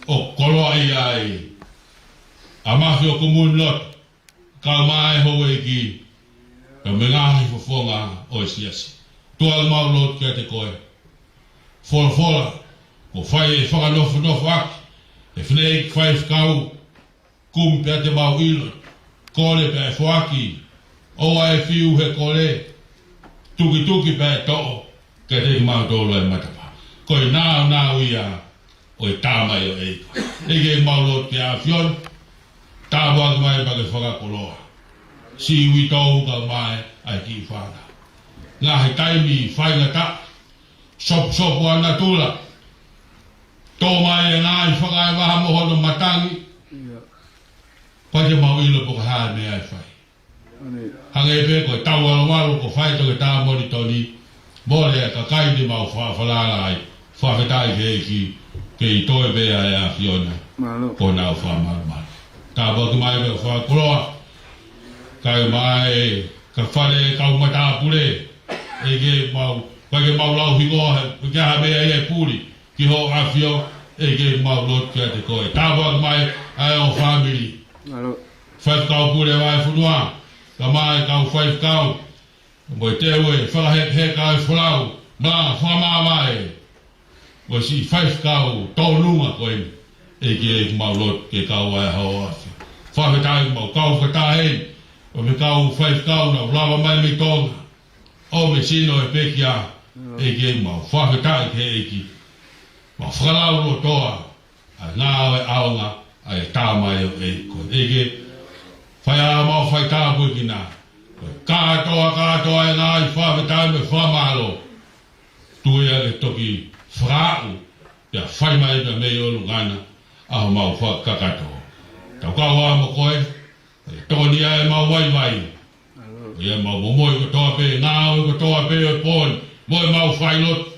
ʻo koloaʻia ai ʻa Mafi ʻo kumuni not. Kau mai houʻeiki, kau mai ngaahi fofonga ʻo e siasi. ʻOtua, mau lotu kiate koe. Folofola kuo fai e fakanofinofoʻaki ʻe he fineʻeiki faifekau, kumi pea te mau ʻilo. Kole pea ʻe foaki, ʻoua ʻe fiu he kole, tukituki pea ʻe toʻo, kiate kimautolu ʻa e matapā. Ko e nāunau ia ʻo e tamaioʻeiki. ʻEiki, mau lotu ki he ʻAfiona, tāpuakiʻi mai pea ke fakakoloa. Siʻi uitou kau mai ʻa e kiʻi fānau. Ngaahi taimi faingataʻa, sopusopu ʻa natula, tō mai e ngaahi fakaevaha mo hono matangi, pea te mau ʻilo pe ko e hā e meʻa ʻe fai. Hangē pē ko e tau ʻalu ʻalu ko fai toke tā moni toni, mole ʻa e kakai ni mau fa-, falala ai. Fakafetaʻi ki he ʻEiki, kei toe pē ʻa e ʻAfiona ko honau fakamalumalu. Tāpuakiʻi mai pea fakakoloa, kau mai, ka fale kau matāpule, ʻEiki mau, ʻikai ke mau lau hingoa, ʻikai ha meʻa ia ʻe puli ki hoʻo ʻAfio, ʻEiki mau lotu kiate koe. Tāpuakiʻi mai ʻa e ʻo fāmili. Faifekau pule vahefonua, kau mai kau faifekau, mo e teu e fakahekeheka e folau, mo e fakamāvae, mo e siʻi faifekau tōnunga ko eni, ʻEiki mau lotu ke kau ai hoʻo ʻAfio. Fakafetaʻi mau kau fakataha heni, ʻo e kau faifekau naʻa nau lava mai mei Tonga, ʻo e sino e pekia, ʻEiki mau fakafetaʻi ki he ʻEiki. Mau fakalaulaulotoa ʻa e ngāue ʻaonga ʻa e tamaioʻeiki ko ē. ʻEiki, fai ā mau faitāpuekina. Ko e kātoa, kātoa e ngaahi fakafetaʻi mo e fakamālō. Tuku ia ke toki fakaaʻu, pea fai mai pea mei ʻolunga na ʻa homau fakakakato. Tau kau ā mo koe, ʻo ia tokoni ai ʻemau vaivai. ʻO ia ʻemau momoi kotoa pē, ngāue kotoa pē ʻo e pō ni, mo ʻemau failotu.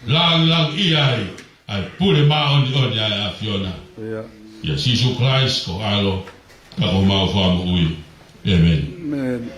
Langilangiʻia ai ʻa e pule māʻoniʻoni ʻa e ʻAfiona. ʻIa Sīsū Kalaisi ko ho ʻAlo, ka ko homau Fakamoʻui. ʻĒmeni.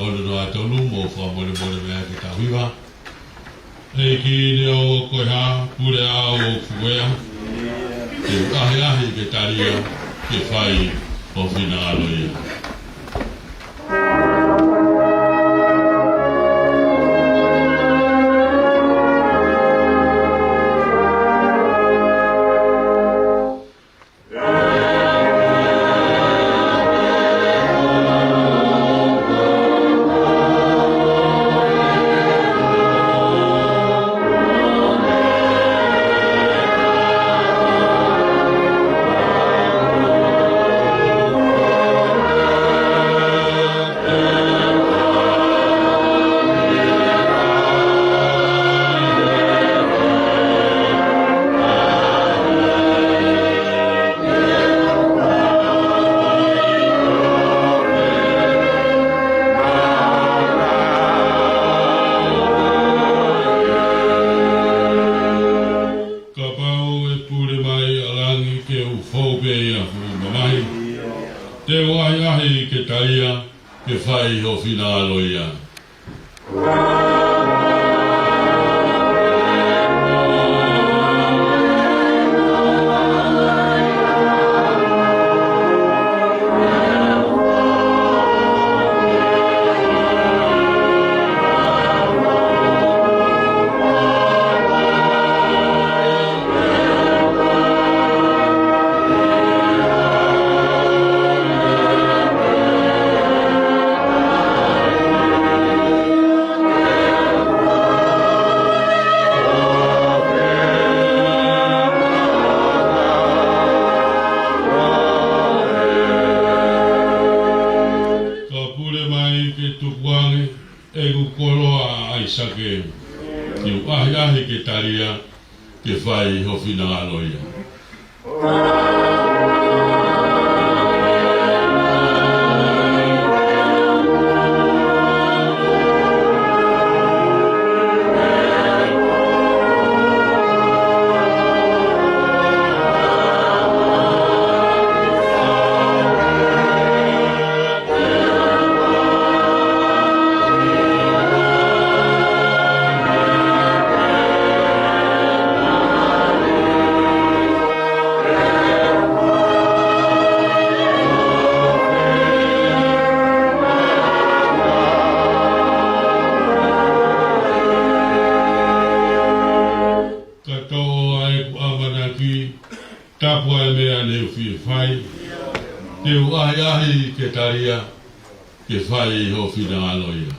Ono noa tolu, mou fakamolemole mai ʻaki ʻetau hiva. ʻEiki, neongo ko e hā, pule ʻa hoʻo fuʻu ʻea, te u ʻahiʻahi ke talia, ke fai ho finangalo ia. Kapau ʻe pule mai ʻa langi ke u fou pē ʻi ha fuʻu mamahi, te u ʻahiʻahi ke talia, ke fai ho finangalo ia. Ka pule mai ke tukuange ʻeku koloa ʻa ʻAisake, te u ʻahiʻahi ke talia, ke fai ho finangalo ia. Ka toʻo ʻa ʻeku ʻamanaki, tapu ʻa e meʻa ne u fie fai, te u ʻahiʻahi ke talia, ke fai ho finangalo ia.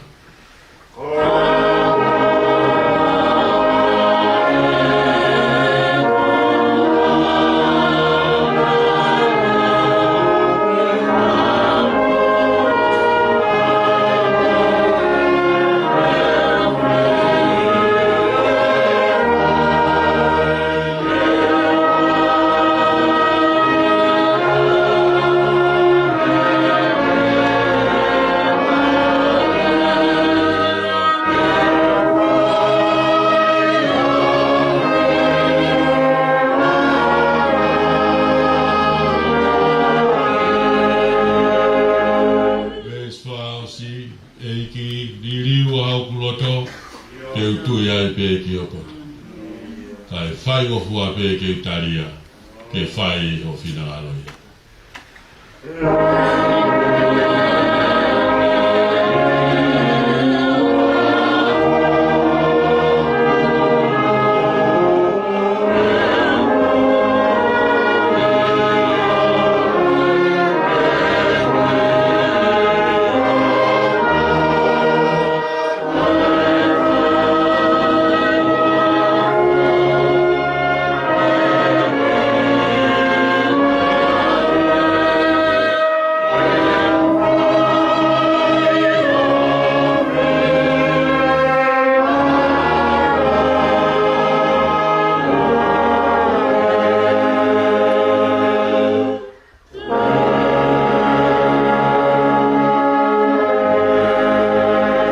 Veesi fakaʻosi, ʻEiki, liliu ʻa hoku loto, te u tui ai pē ki ho poto. Kae faingofua pē ke u talia, ke fai ho finangalo ia.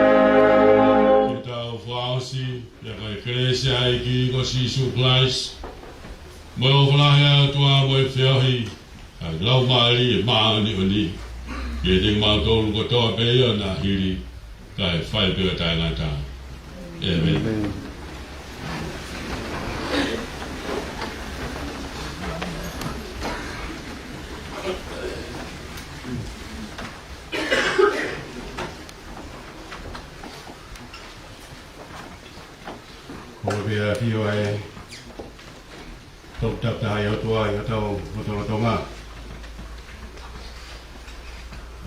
Ke tau fakaʻosi, pea ko e kelesi ʻa e ʻEiki ko Sīsū Kalaisi, mo e ʻofa lahi ʻa e ʻOtua, mo e feohi ʻa e Laumālie Māʻoniʻoni, Kiate kimautolu kotoa pē ʻo na hili, kae fai pē ʻo taʻengata. ʻĒmeni. Ko e pea fio ai. Tau tapa ai ʻOtua ʻi hotau lotolotonga.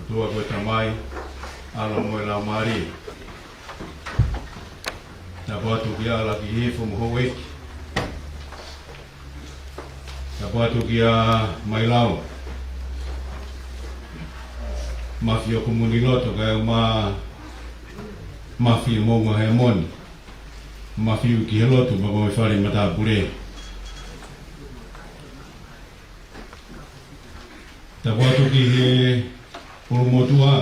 ʻOtua ko e Tamai, ʻAlo mo e Laumālie. Tapu atu kia ʻAlaki Hihifo mo Houʻeiki. Tapu atu kia Mailau. Mafi ʻo Kumuni Loto kae ʻumaʻā Mafi ʻo Moʻunga Heamoni. Mafi ʻoku ʻi he lotu pea mo e fale matāpule. Tapu atu ki he ʻulumotuʻa,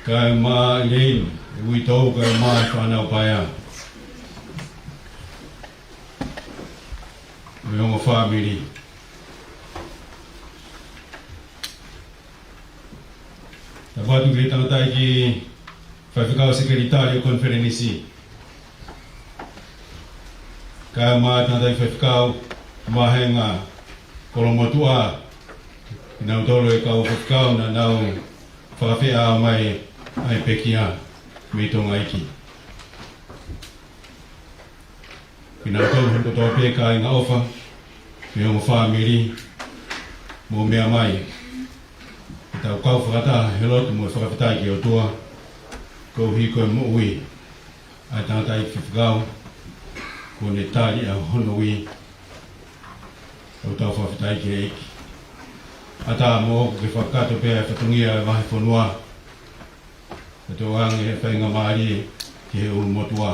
kae ʻumaʻā ʻEleini, e uitou kae ʻumaʻā e fānau paea. Mo e ongo fāmili. Tapu atu ki he tangataʻeiki faifekau sekelitali ʻo e konifelenisi. Kae ʻumaʻā e tangataʻeiki faifekau vāhenga kolomotuʻa, kinautolu e kau faifekau naʻa nau fakafeʻao mai ʻa e pekia mei Tonga ʻEiki. Kinautolu hono kotoa pē kāinga ʻofa, mo e ongo fāmili, mou meʻa mai. Ke tau kau fakataha he lotu mo e fakafetaʻi ki he ʻOtua, koeʻuhi ko e moʻui ʻa e tangataʻeiki faifekau, kuo ne tali ʻa hono ui, ʻo tau fakafetaʻi ki he ʻEiki. ʻAtā moʻoku ke fakakakato pē ʻa e fatongia ʻa e vahefonua, ke tau ʻoange e faingamālie ki he ʻulumotuʻa.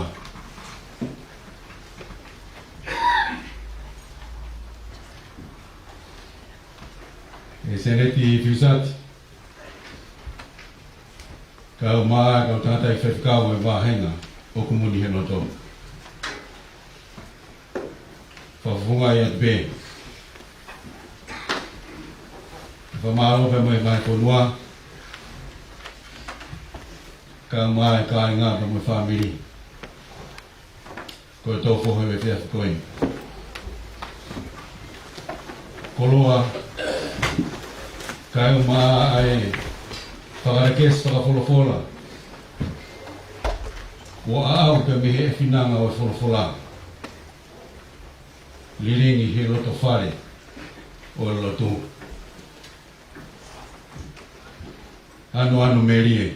ʻE Seneti Fiusati, kae ʻumaʻā e kau tangataʻeiki faifekau ʻo e vāhenga ʻo Kumuni he Loto. Fakafofongaʻi atu pē. Fakamālō pē mo e vahefonua, kae ʻumaʻā e kāinga pea mo e fāmili. Ko e tō fohe ʻo e efiafi ko eni. Koloa, kae ʻumaʻā e fakalekesi fakafolofola, kuo aʻu pē mei he finanga ʻo e folofola. Lilingi he loto fale ʻo e lotu. Anoano melie.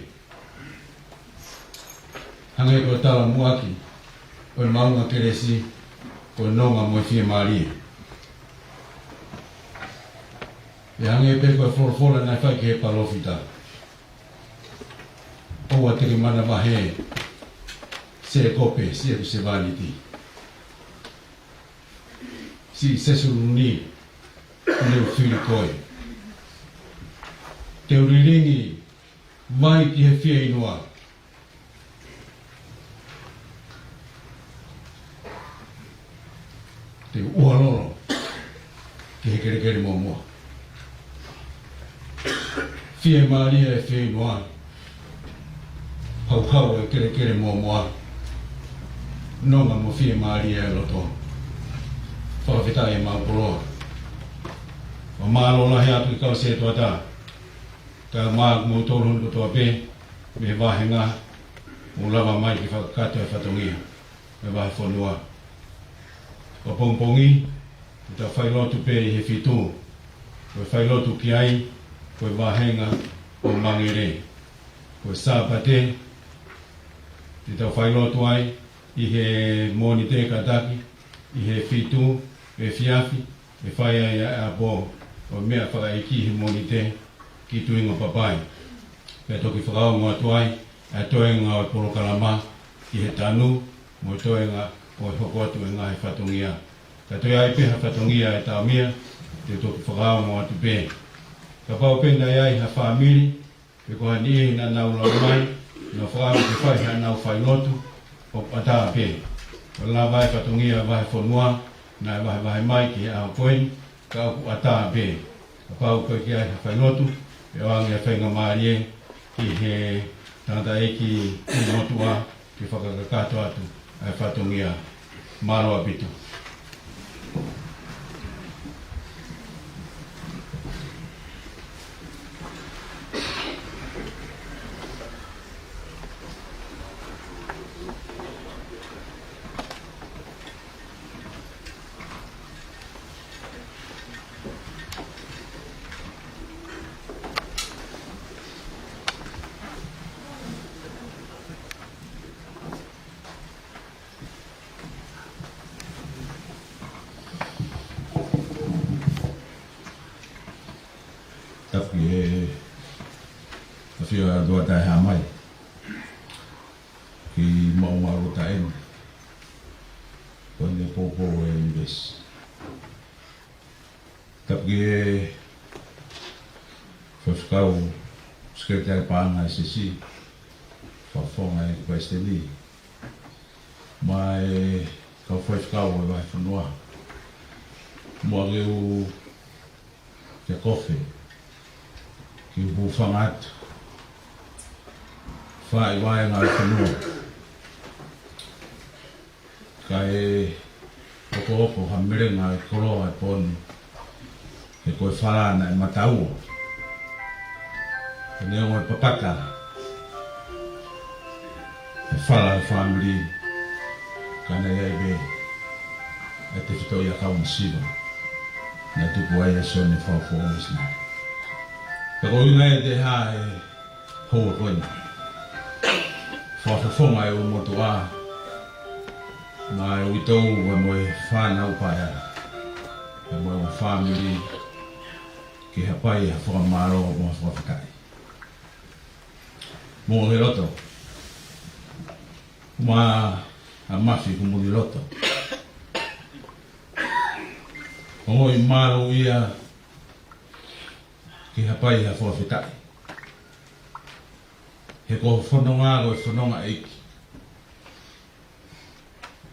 Hangē ko e talamuʻaki ʻo e maʻunga kelesi, ko e nonga mo e fiemālie. ʻE hangē pē ko e folofola naʻe fai ki he palōfita. ʻOua te ke manavahē, Sēkope, siʻeku sevāniti. Siʻi Sesuluni, ne u fili koe. Te u lilingi mai ki he fieinua. Te u ʻuhalolo ki he kelekele mōmoa. Fiemālie e fieinua. Hauhau e kelekele mōmoa. Nonga mo fiemālie e loto. Fakafetaʻi e mau koloa. Fakamālō lahi atu ki he kau sētuata, kae ʻumaʻā kimoutolu hono kotoa pē mei he vāhenga, mou lava mai ke fakakakato e fatongia ʻa e vahefonua. Ko e pongipongi, te tau failotu pē ʻi he fitu. Ko e failotu ki ai, ko e vāhenga ʻo Mangele. Ko e Sāpate, te tau failotu ai ʻi he Mōnite kātaki, ʻi he fitu efiafi, ʻe fai ai ʻa e ʻapo ʻo e meʻa fakaʻeiki he Mōnite ki Tuingapapai. Pea toki fakaongo atu ai ʻa e toenga ʻo e polokalama ki he tanu, mo e toenga ʻo e hoko atu e ngaahi fatongia. Ka toe ʻi ai pē ha fatongia ʻe taʻomia, te u toki fakaongo atu pē. Kapau pē naʻe ʻi ai ha fāmili, pe ko ha niʻihi naʻa nau lau mai, naʻa nau fakaʻamu ke fai haʻanau failotu, ʻoku ʻatā pē. ʻOku lava e fatongia vahefonua naʻe vahevahe mai ki he ʻaho ko eni, ka ʻoku ʻatā pē. Kapau ʻoku ʻikai ke ʻi ai ha failotu, ʻe ʻoange ʻa e faingamālie ki he tangataʻeiki motuʻa ke fakakakato atu ʻa e fatongia. Mālō ʻaupito. Tapu ki he ʻafio ʻa e ʻOtua Taʻehāmai, ki he maʻumaʻuluta eni, ko eni e poupou ʻo e ʻunivēsi. Tapu ki he faifekau, sekelitali paʻanga ʻo e S C, fakafofonga ʻo e palesiteni, mo e kau faifekau ʻo e vahefonua. Muʻa ke u, ke kofe, ke u hūfanga atu, fai vaenga ʻo e fonua. Kae okooko ha melenga ʻo e koloa ʻo e pō ni, he ko e fala naʻe mataua. He neongo e papata e fala ʻo e fāmili, ka naʻe ʻi ai pē ʻa e tefitoʻi ʻakau masiva naʻe tupu ai ʻa Sione Faufuo Misinale. Pea ko e ʻuhinga ia ʻe taha e houa ko eni, fakafofonga e ʻū motuʻa, mo e uitou, pea mo e fānau paea, pea mo e fāmili, ke hapai ha fakamālō mo ha fakafetaʻi. Mo e loto, mo e mafi kumuni loto. Ongoʻi mālō ia ke hapai ha fakafetaʻi. He ko e fononga, ko e fononga ʻeiki.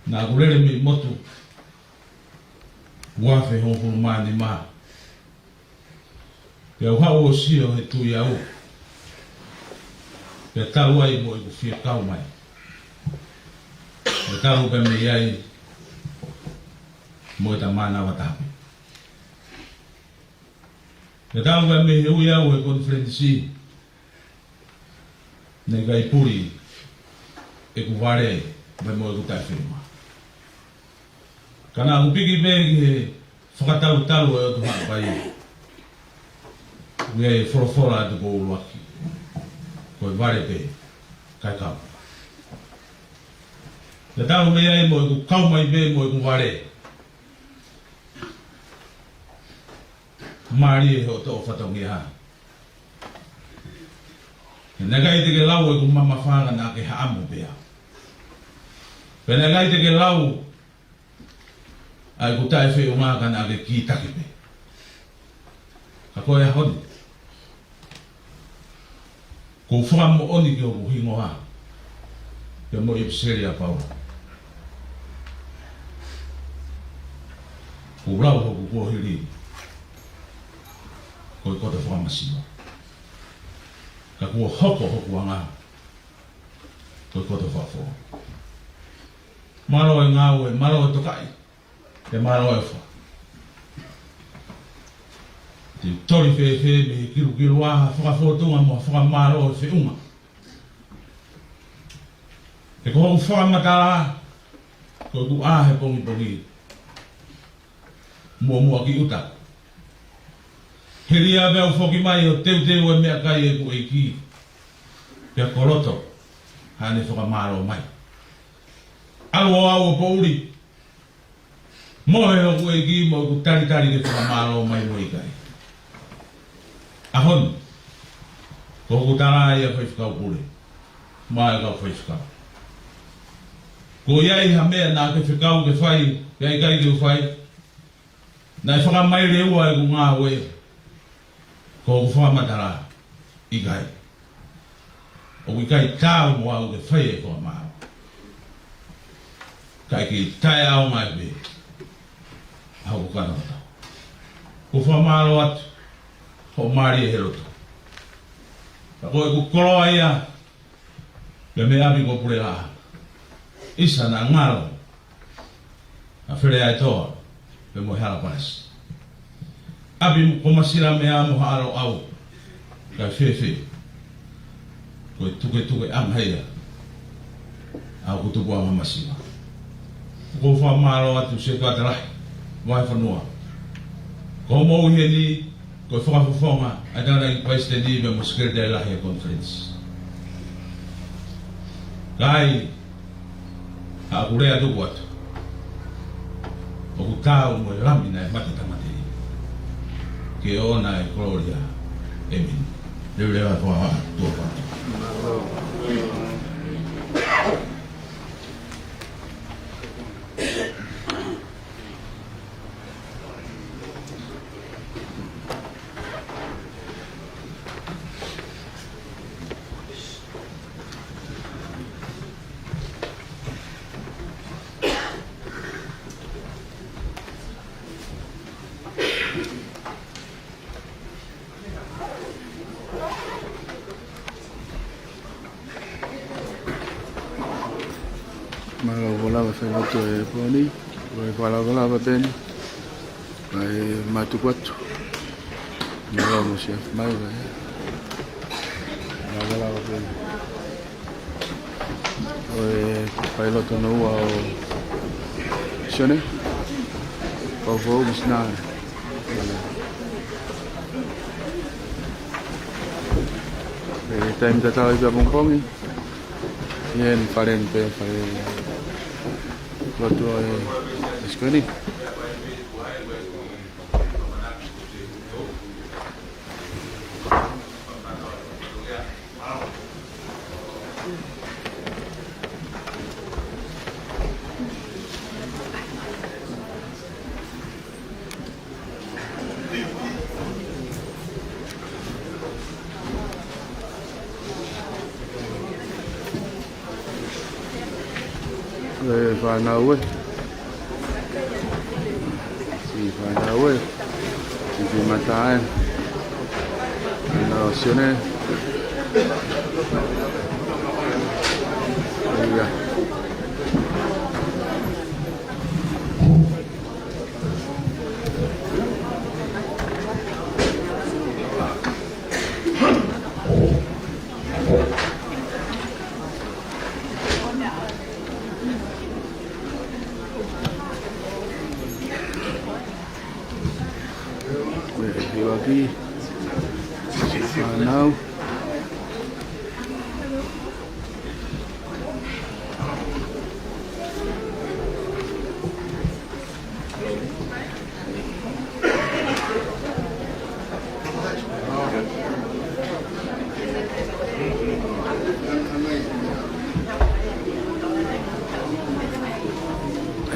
Naʻa ku lele mei motu, ua afe hongofulu mā nima. Pea u haʻu ʻo sio he tui au. Pea talu ai mo ʻeku fie kau mai. Pea talu pē mei ai mo e tamana vatape. Pea talu pē mei he ui au he konifelenisi, naʻe ʻikai puli ʻeku vale, pea mo ʻeku taʻefeʻunga. Ka naʻa ku piki pē ki he fakatalutalu ʻo e ʻOtu Haʻapai, ʻoku ʻi ai e folofola ʻa e Tupou ʻUluaki, ko e vale pē, kae kau. Pea talu mei ai mo ʻeku kau mai pē mo ʻeku vale. Mālie hoʻo toʻo fatongia. He naʻe ʻikai te ke lau ʻeku mamafa ka naʻa ke haʻamo pē au. Pea naʻe ʻikai te ke lau ʻa ʻeku taʻefeʻunga ka naʻa ke kītaki pē. Ka ko e ʻaho ni, ʻoku ou fakamoʻoni ki hoku hingoa, pea mo e ʻipiseli ʻa Paula. Kuo lau hoku kuohili ko e koto fakamasiva. Ka kuo hoko hoku anga ko e koto fakafoʻou. Mālō e ngāue, mālō e tokaʻi, pea mālō e ʻofa. Te u toli fēfē mei he kilukilu ʻa ha fakafōtunga mo ha fakamālō ʻo e feʻunga. He ko hoku fakamatala, ko ʻeku ʻā he pongipongi, muʻomuʻa ki ʻuta. Hili ia pea u foki mai ʻo teuteu e meʻakai ʻeku ʻEiki, pea koloto haʻane fakamālō mai. ʻAlu ʻo aʻu ʻo poʻuli. Mohe hoku ʻEiki mo ʻeku talitali ke fakamālō mai mo e ʻikai. ʻAho ni, ko hoku tala ia, Faifekau Pule, mo e kau faifekau. Ko ia ʻi ha meʻa naʻa ke fekau ke fai, pea ʻikai ke u fai, naʻe fakamaileua ʻeku ngāue, ko hoku fakamatala, ʻikai. ʻOku ʻikai taau mo au ke fai e fakamālō. Kae kei taʻeʻaonga pē ʻa hoku kanakata. ʻOku ou fakamālō atu Hoʻo mālie he lotu. Ka ko ʻeku koloa ia, pea mei he ʻapi ko Puleʻa. ʻIsa naʻa ngalo ʻa Feleaetoa, pea mo e Hala Palasi. ʻApi mo Komasila mei ʻa mo Haʻa Loʻau, kae fēfē. Ko e tuketuke ʻamahia ʻa ʻoku tupu ʻa Masiva. ʻOku ou fakamālō atu Setuata Lahi, Vahefonua. Ko hoʻomou ʻi heni, ko e fakafofonga ʻa e Tangataʻeiki Palesiteni pea mo e Sekelitali Lahi ʻo e Konifelenisi. Ka ai, ʻa ʻoku lea tuku atu, ʻoku taau mo e Lami naʻe mate tamate, ke ʻoʻona e kolōlia. ʻĒmeni. Leveleva e fua tuʻa fatu. Mālō, ʻofa lahi e fai lotu e pōni, ʻofa lahi, ʻofa lahi pē ni. Kae mātuku atu. Mālō mo siʻi afi mai, kae. Mālō, ʻofa lahi pē ni. ʻOku fai lotu hono ua ʻo Sione. Fou fou, misinale. ʻE taimi tatau ia ʻapongipongi. ʻI he fale ni pē, fai lotu ʻo e Sione. ʻE fānau ē. Siʻi fānau ē. Siʻi mata ē. Fānau Sione. ʻIa. Ko e ʻuluaki fānau.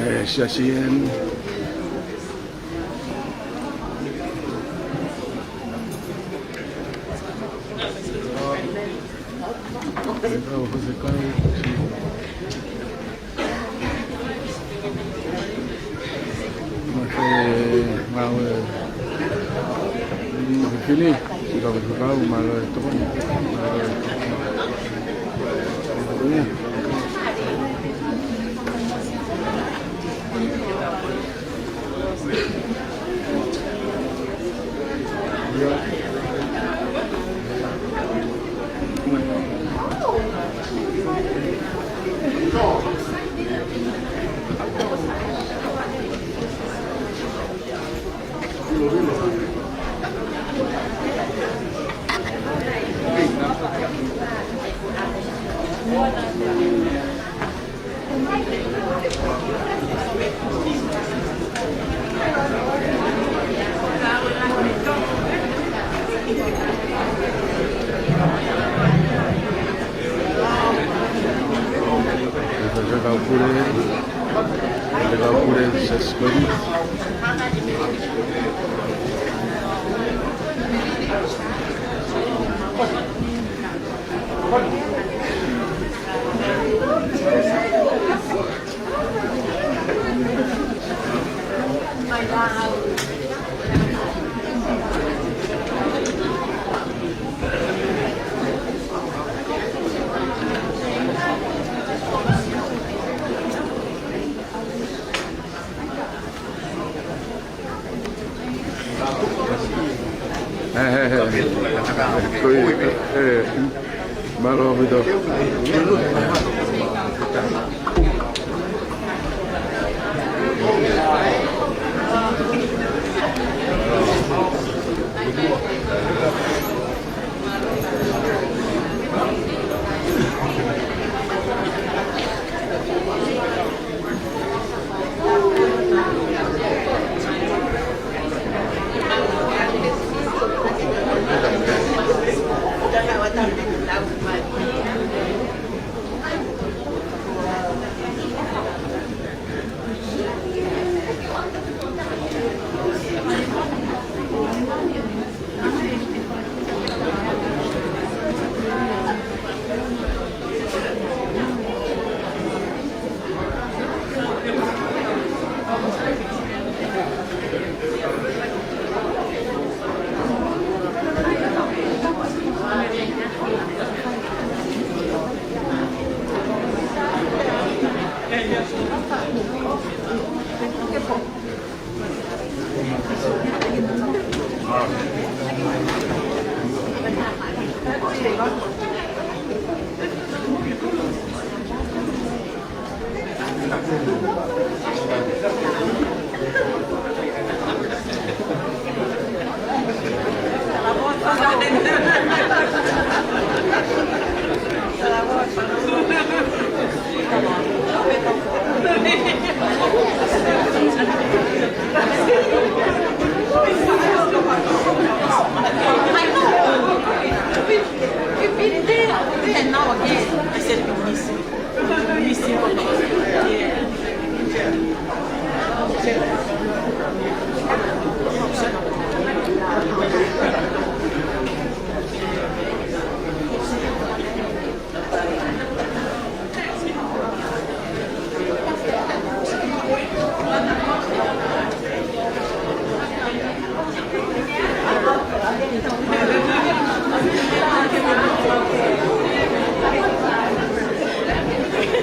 ʻE, Siasi eni. Maʻu e ngāue ʻi fefine, siʻi kau faifekau, mālō e tokoni, mālō e tokoni. Ko ia, ē, mālō ʻaupito. We've been there, and now again. I said, "We miss you." We miss you. Yeah.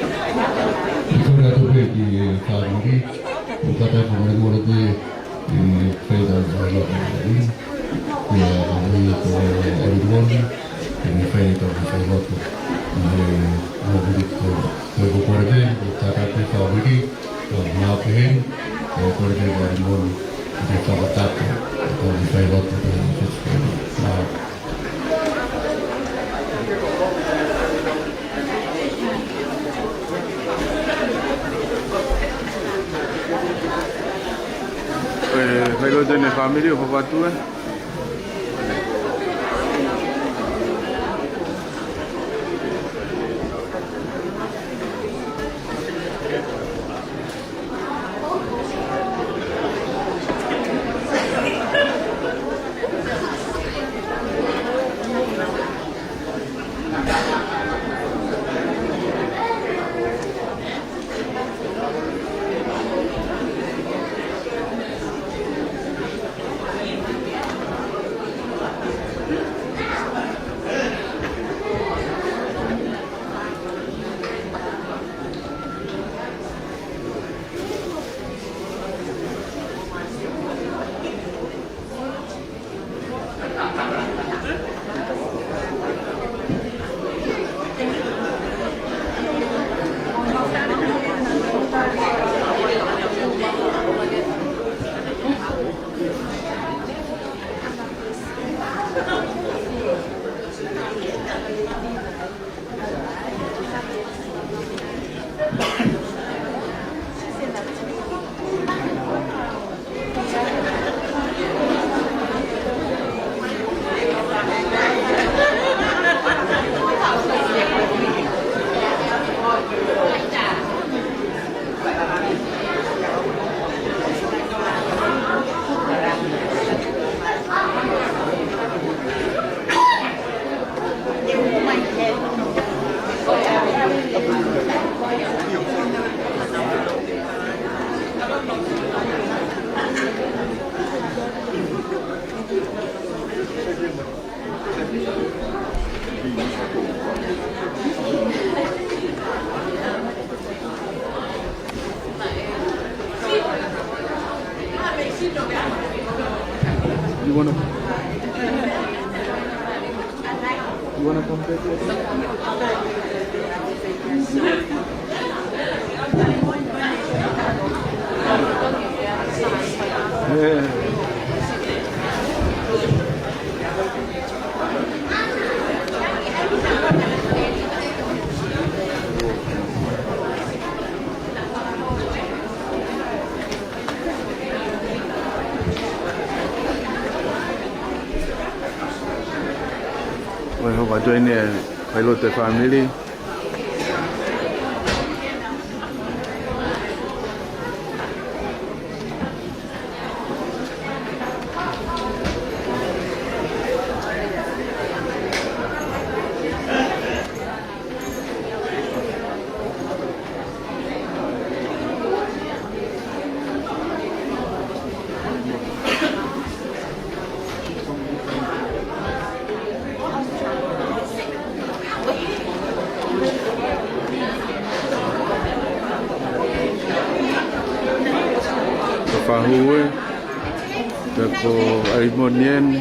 Ko e atu pē ki he fāmili, ʻoku tau fakamolemole pē ʻi he faingataʻa ʻo e fāmili. Pea ʻoku ʻi ai ko e ʻalimoni, ʻi he fai ʻetau failotu. ʻI he moʻoni ko e, ko e kole pē, ʻoku tau fakamolemole pē, ʻoku maʻu pē heni, ʻoku kole pē ko e ʻalimoni, ʻi he fakatapu, ʻi he failotu, ʻi he failotu. Ē, failotu ʻene fāmili ʻo Fafatu ē. You wanna? Ko e hoko atu eni e failotu e fāmili. Ko e fahu ē, pea ko Aimoni eni,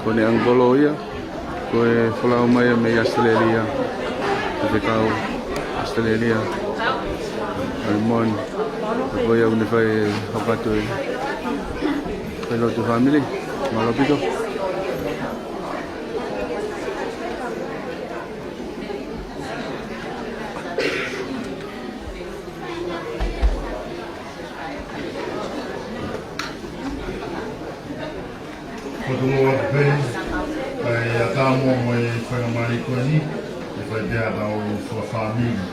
ko ʻene ʻangikolo ia, ko e folau mai ia mei ʻAositelēlia, ko e fekau ʻAositelēlia, Aimoni, ko ia ʻoku ne fai e hoko atu e failotu fāmili, mālō ʻaupito. Ko e tolu atu pē, kae ʻatā muʻa mo e faingamālie ko eni, ʻe fai pē ʻetau fakafāmili.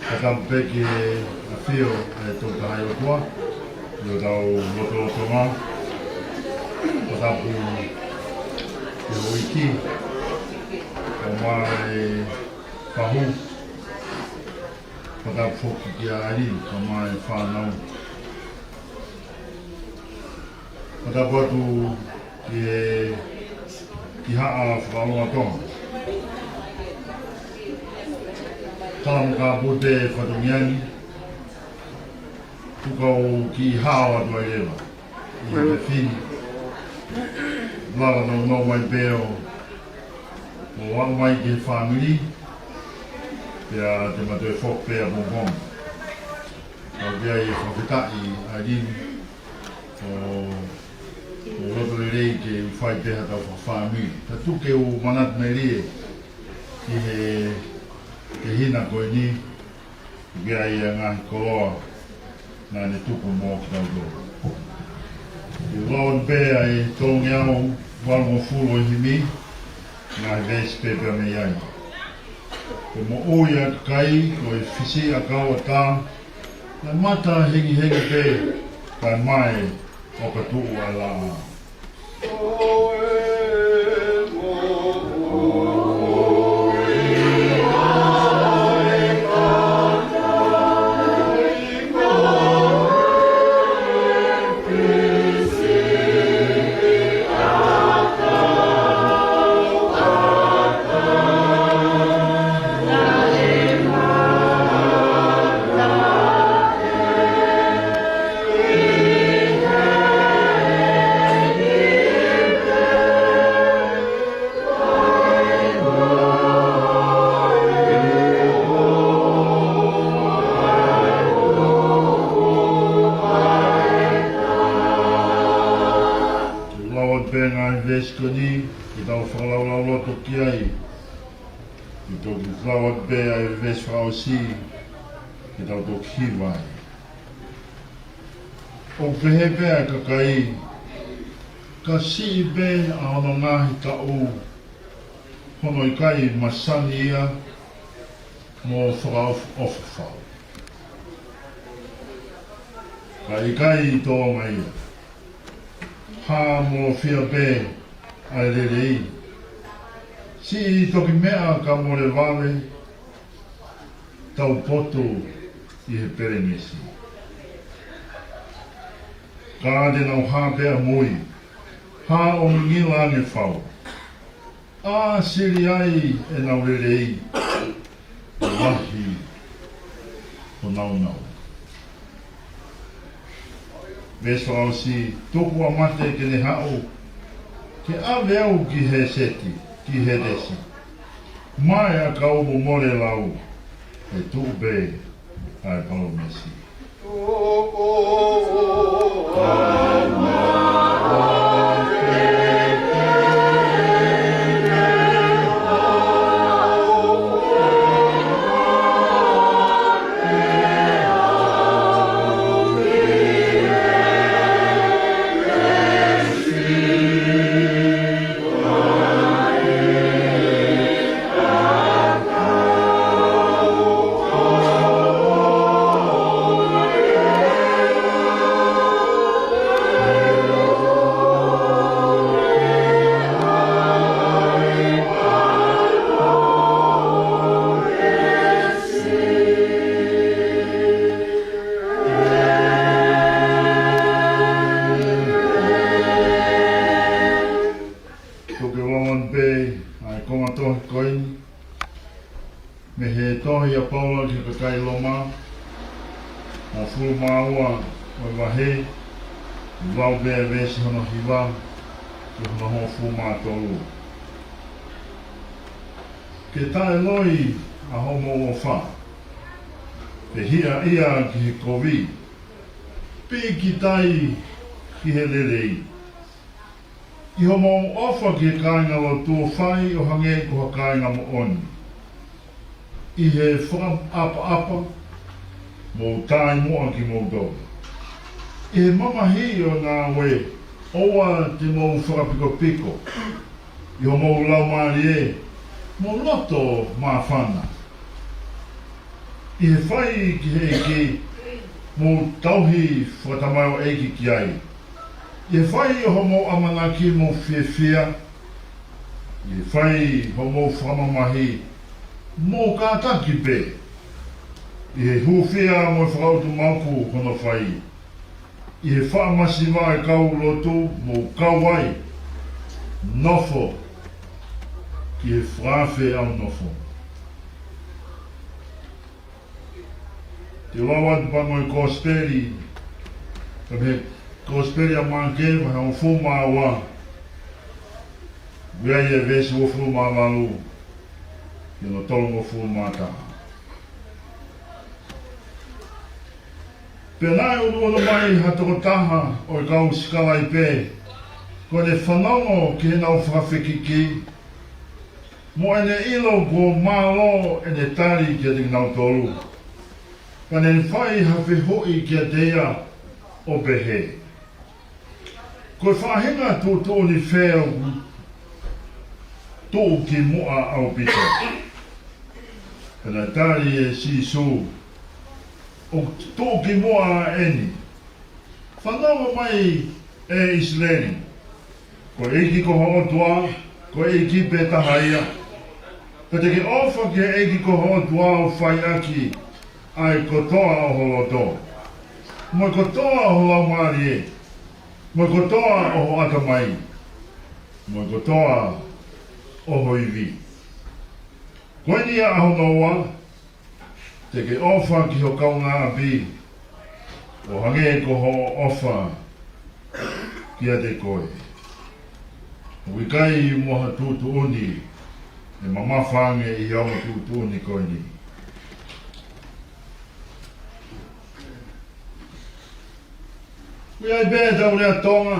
Ka tau pē ki he ʻafio ʻa e Tolu Tahaʻi ʻOtua, ʻi hotau lotolotonga, ka tau pē ki he houʻeiki, kae ʻumaʻā e fahu, ka tau foki kia ʻAilini, kae ʻumaʻā e fānau. Ka tau atu ki he, ki Haʻa Fakaʻilonga Tonga. Tala mo ka pute fatongia ni, tuku au ki Haʻa atu ai leva. ʻI he fini. Lava nounou mai pē ʻo, ʻo aʻu mai ki he fāmili, pea te ma toe foki pē ʻapongipongi. Ka ʻoku ʻi ai e fakafetaʻi ʻa ʻAilini, ʻo, ʻo loto lelei ke u fai pē haʻatau fakafāmili. Ka tuku ke u manatu melie ki he, ki he hina ko eni, ʻoku ʻi ai e ngaahi koloa naʻa ne tuku mo kitautolu. ʻI he lau atu pē ʻa e tolungeau valungofulu ʻo e himi, ngaahi veesi pē pea mei ai. Ko e moʻui ʻa e kakai, ko e fisiʻi ʻakau ʻatā, naʻe mata hengihengi pē, kae mae ʻo ka tuʻu ʻa e laʻā. Lau atu pē ngaahi veesi ko eni, ke tau fakalaulauloto ki ai. Ke tau lau atu pē ʻa e veesi fakaʻosi, ke tau toki hiva ai. ʻOku pehē pē ʻa e kakai, ka siʻi pē ʻa hono ngaahi taʻu, hono ʻikai masani ia mo fakaʻofoʻofa fau. Ka ʻikai tōnga ia, hā mo fiha pē ʻa e lelei. Siʻi toki meʻa ka mole vave, taupotu ʻi he pelenesi. Ka te nau hā pē ʻamui, hā ʻo ngingila ange fau. ʻA sili ai ʻenau lelei, lahi honau nau. Veesi fakaʻosi: Tuku ʻa mate ke ne haʻu, ke ʻave au ki Hēseti, ki Hētesi. Maʻa e ʻakau mo mole lau, he tuʻu pē ʻa e palōmesi. Ko e lau atu pē ʻa e konga tohi ko eni mei he tohi ʻa Paula ki he kakai Loma, hongofulu mā ua ʻo e vahe, lau pē veesi hono hiva ki hono hongofulu mā tolu. Ke taʻeloi ʻa hoʻomou ʻofa, pe hiaʻia ki he kovi, pīkitai ki he lelei. ʻI hoʻomou ʻofa ki he kāingalotu, fai ʻo hangē ko ha kāinga moʻoni. ʻI he fakaʻapaʻapa, mou taʻimuʻa kimoutolu. ʻI he mamahi ʻo e ngāue, ʻoua te mou fakapikopiko ʻi hoʻomou laumālie, mou loto māfana. ʻI he fai ki he ʻEiki, mou tauhi fakatamaioʻeiki ki ai. ʻI he fai ʻo hoʻomou ʻamanaki, mou fiefia. ʻI he fai hoʻomou fakamamahi, mou kātaki pē. ʻI he hūfia mo e fakautumaku hono fai. ʻI he faʻa masiva ʻa e kau lotu, mou kau ai. Nofo ki he fakaafe ʻaunofo. Te u lau atu pē mo e Kosipeli, pea mei he Kosipeli ʻa Maʻake, vahe hongofulu mā ua, ʻoku ʻi ai e veesi uofulu mā valu ki hono tolungofulu mā taha. Pea naʻe ʻunuʻunu mai ha tokotaha ʻo e kau sikalaipe, ko ʻene fanongo ki heʻenau fakafekiki, mo ʻene ʻilo kuo mālō ʻene tali kiate kinautolu. Pea ne fai ha fehuʻi kiate ia ʻo pehē: Ko e faʻahinga tuʻutuʻuni fē ʻoku tuʻukimuʻa ʻaupito? Pea naʻe tali ʻe Sīsū: ʻOku tuʻukimuʻa eni. Fanongo mai, ʻe ʻIsileli. Ko e ʻEiki ko ho ʻOtua, ko e ʻEiki pē taha ia. Pea te ke ʻofa ki he ʻEiki ko ho ʻOtua ʻo fai ʻaki ʻa e kotoa ʻo ho loto, mo e kotoa ʻo ho laumālie, mo e kotoa ʻo ho ʻatamai, mo e kotoa ʻo ho ivi. Ko eni ʻa hono ua, te ke ʻofa ki ho kaungāʻapi ʻo hangē ko hoʻo ʻofa kiate koe. ʻOku ʻikai mo ha tuʻutuʻuni ʻe mamafa ange ʻi he ongo tuʻutuʻuni ko eni. ʻOku ʻi ai pē ʻetau lea Tonga: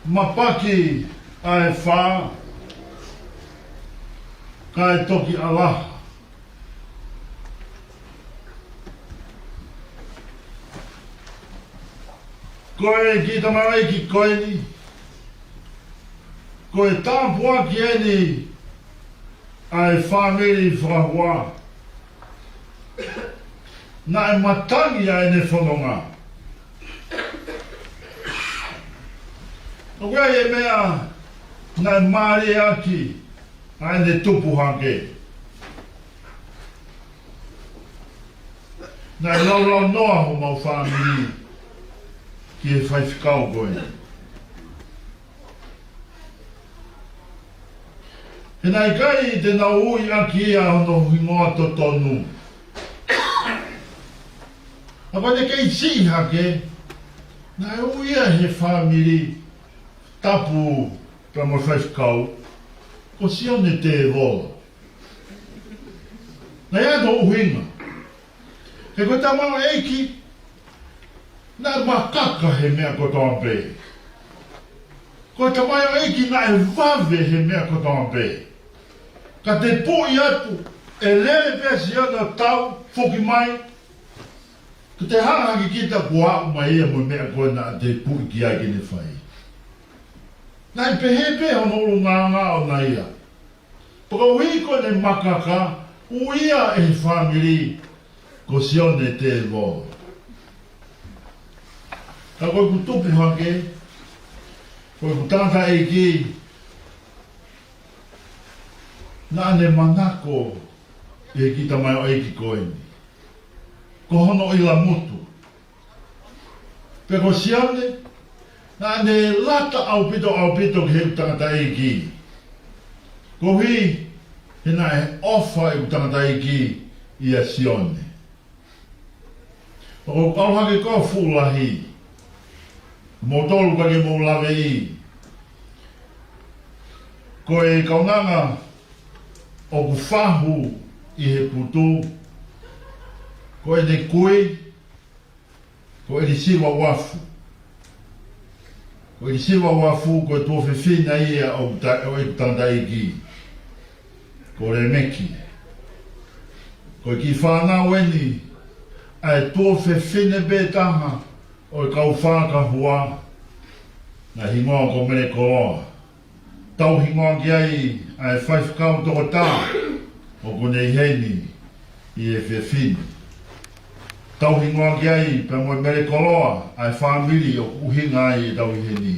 Mapaki ʻa e fā, kae toki ʻalaha. Ko e kiʻi tamaioʻeiki ko eni, ko e tāpuaki eni ʻa e fāmili fakahua. Naʻe matangi ʻa ʻene fononga. ʻOku ʻi ai e meʻa naʻe mālie ʻaki ʻa ʻene tupu hake. Naʻe laulaunoa homau fāmili ki he faifekau ko ē. He naʻe ʻikai te nau ui ʻaki ia hono hingoa totonu. Ka ko ʻene kei siʻi hake, naʻe ui ia ʻe he fāmili, tapu pea mo e faifekau, ko Sione Tēvola. Naʻe ʻi ai hono ʻuhinga. He ko e tamaioʻeiki naʻe makaka he meʻa kotoa pē. Ko e tamaioʻeiki naʻe vave he meʻa kotoa pē. Ka te puʻi atu, ʻe lele pē ʻa Sione ʻo tau, foki mai, ka te hanga hake kita kuo aʻu mai ia mo e meʻa ko ē naʻa te puʻi ki ai ke ne fai. Naʻe pehē pē hono ʻulungaanga ʻoʻona ia. Pea ko e ʻuhi ko ʻene makaka, ui ia ʻe he fāmili ko Sione Tēvola. Ka ko ʻeku tupu hake, ko ʻeku tangataʻeiki, naʻa ne manako ʻi he kiʻi tamaioʻeiki ko eni. Ko hono ʻilamutu. Pea ko Sione, naʻa ne lata ʻaupito, ʻaupito ki heʻeku tangataʻeiki. Koeʻuhi, he naʻe ʻofa ʻeku tangataʻeiki ʻia Sione. ʻOku ou kau hake ko e fuʻu lahi. Moutolu ka ke mou laveʻi. Ko e kaunanga ʻoku fahu ʻi he putu, ko ʻene kui, ko ʻElisiva Uafu. Ko ʻElisiva Uafu, ko e tuofefine ia ʻo ta-, ʻo ʻeku tangataʻeiki, ko Lemeki. Ko e kiʻi fānau eni ʻa e tuofefine pē taha ʻo e kau Fakahua, naʻe hingoa ko Melekoloa. Tauhingoa ki ai ʻa e faifekau toko taha ʻoku ne ʻi heni ʻi he efiafi ni. Tauhingoa ki ai pea mo e Melekoloa ʻa e fāmili ʻoku ʻuhinga ai ʻetau ʻi heni.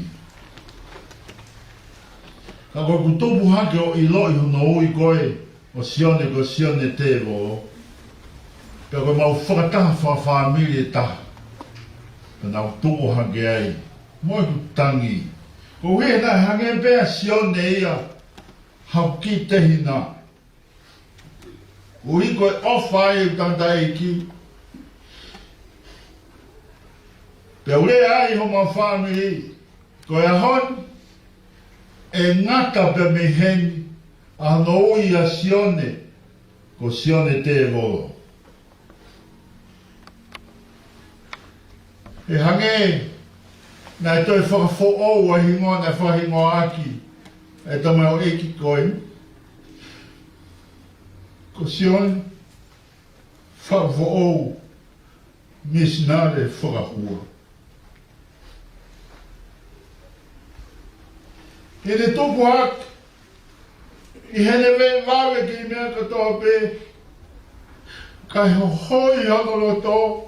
Ka ko ʻeku tupu hake ʻo ʻiloʻi hono ui ko ē ʻo Sione ko Sione Tēvola, pea ko ʻemau fakataha fakafāmili ʻe taha. Pea naʻá ku tuʻu hake ai mo ʻeku tangi. Koeʻuhi he naʻe hangē pē ʻa Sione ia haʻaku kiʻi tehina. Koeʻuhi ko e ʻofa ʻa e tangataʻeiki, pea u lea ai homau fāmili. Ko e ʻaho ni, ʻe ngata pē mei heni ʻa hono ui ʻa Sione ko Sione Tēvola. ʻE hangē naʻe toe fakafoʻou ʻa e hingoa naʻe fakahingoa ʻaki ʻa e tamaioʻeiki ko eni, ko Sione Fakafoʻou Misinale Fakahua. ʻI heʻene tupu hake, ʻi heʻene vave ki he meʻa kotoa pē, kae hohoi hono loto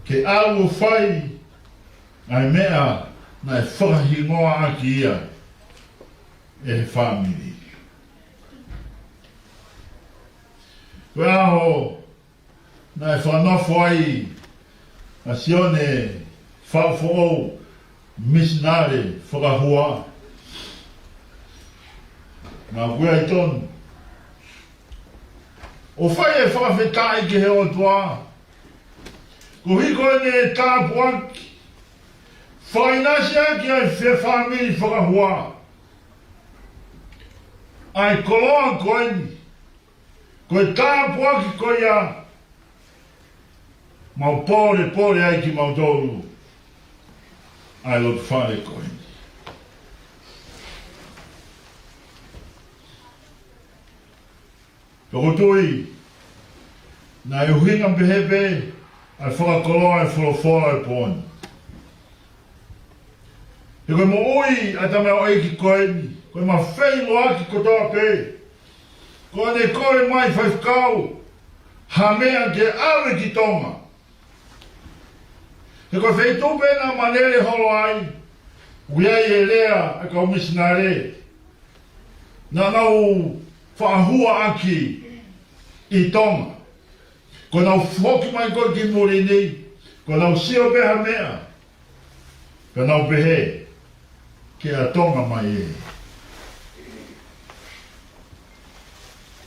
ke ʻalu ʻo fai ʻa e meʻa naʻe fakahingoa ʻaki ia ʻe he fāmili. Ko e ʻaho naʻe fakanofo ai ʻa Sione Fakafoʻou Misinale Fakahua, naʻá ku ʻi ai tonu ʻo fai e fakafetaʻi ki he ʻOtua, koeʻuhi ko ʻene tāpuaki, fakaʻinasi ʻaki ʻa e fefāmili Fakahua ʻa e koloa ko eni. Ko e tāpuaki ko ia, mau pōlepole ai kimautolu ʻa e loto fale ko eni. Pea ʻoku ou tui naʻe ʻuhinga pehē pē ʻa e fakakoloa ʻa e folofola ʻo e pō ni. He ko e moʻui ʻa e tamaioʻeiki ko eni, ko ʻema feʻiloaki kotoa pē, ko ʻene kole mai, faifekau, ha meʻa ke ʻave ki Tonga. He ko e feituʻu pē naʻá ma lele holo ai, ʻoku ʻi ai e lea ʻa e kau misinale naʻa nau fakahua ʻaki ʻi Tonga. Ko ʻenau foki mai ko ē ki muli ni, ko ʻenau sio pē ha meʻa, ko ʻenau pehē, ke ʻa Tonga mai ē.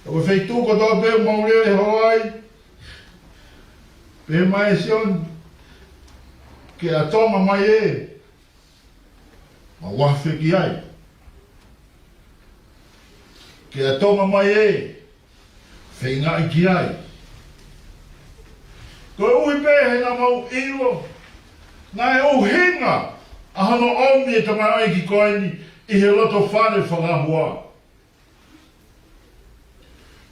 Ko e feituʻu kotoa pē ʻoku mau lele holo ai, Pehē mai ʻe Sione, ke ʻatonga mai ē, mau afe ki ai. Ke ʻatonga mai ē, feingaʻi ki ai. Koeʻuhi pē he naʻa mau ʻilo naʻe ʻuhinga ʻa hono ʻomi e tamaioʻeiki ko eni ʻi he loto fale fakahua,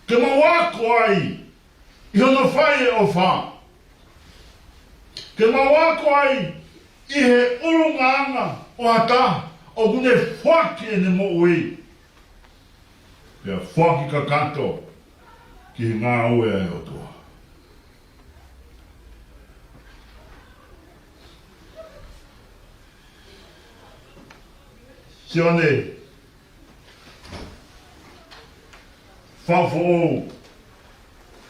ke mau ako ai ʻi hono fai e ʻofa, ke mau ako ai ʻi he ʻulungaanga ʻo ha taha ʻoku ne foaki ʻene moʻui, pea foaki kakato ki he ngāue ʻa e ʻOtua. Sione, fakafoʻou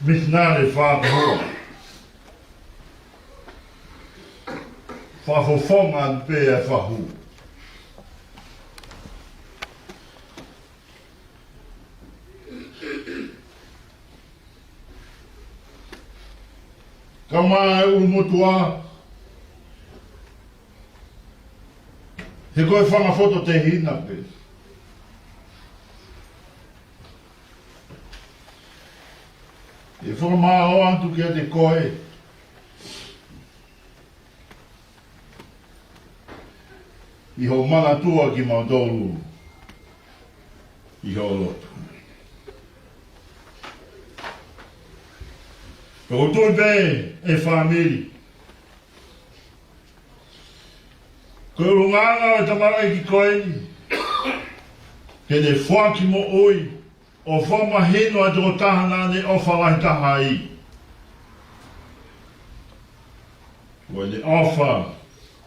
misinale fakahua. Fakafofonga pē ʻa e fahu. Ka mai ʻulumotuʻa, he ko e fanga fototehina pē. ʻE fakamālō atu kiate koe ʻi hoʻo manatua kimautolu ʻi hoʻo lotu. Pea ʻoku ou tui pē ʻe fāmili, ko e ʻulungaanga ʻo e tamaioʻeiki ko eni ke ne foaki moʻui ʻo fakamahino ʻa e tokotaha naʻa ne ʻofa lahi taha ai. Ko ʻene ʻofa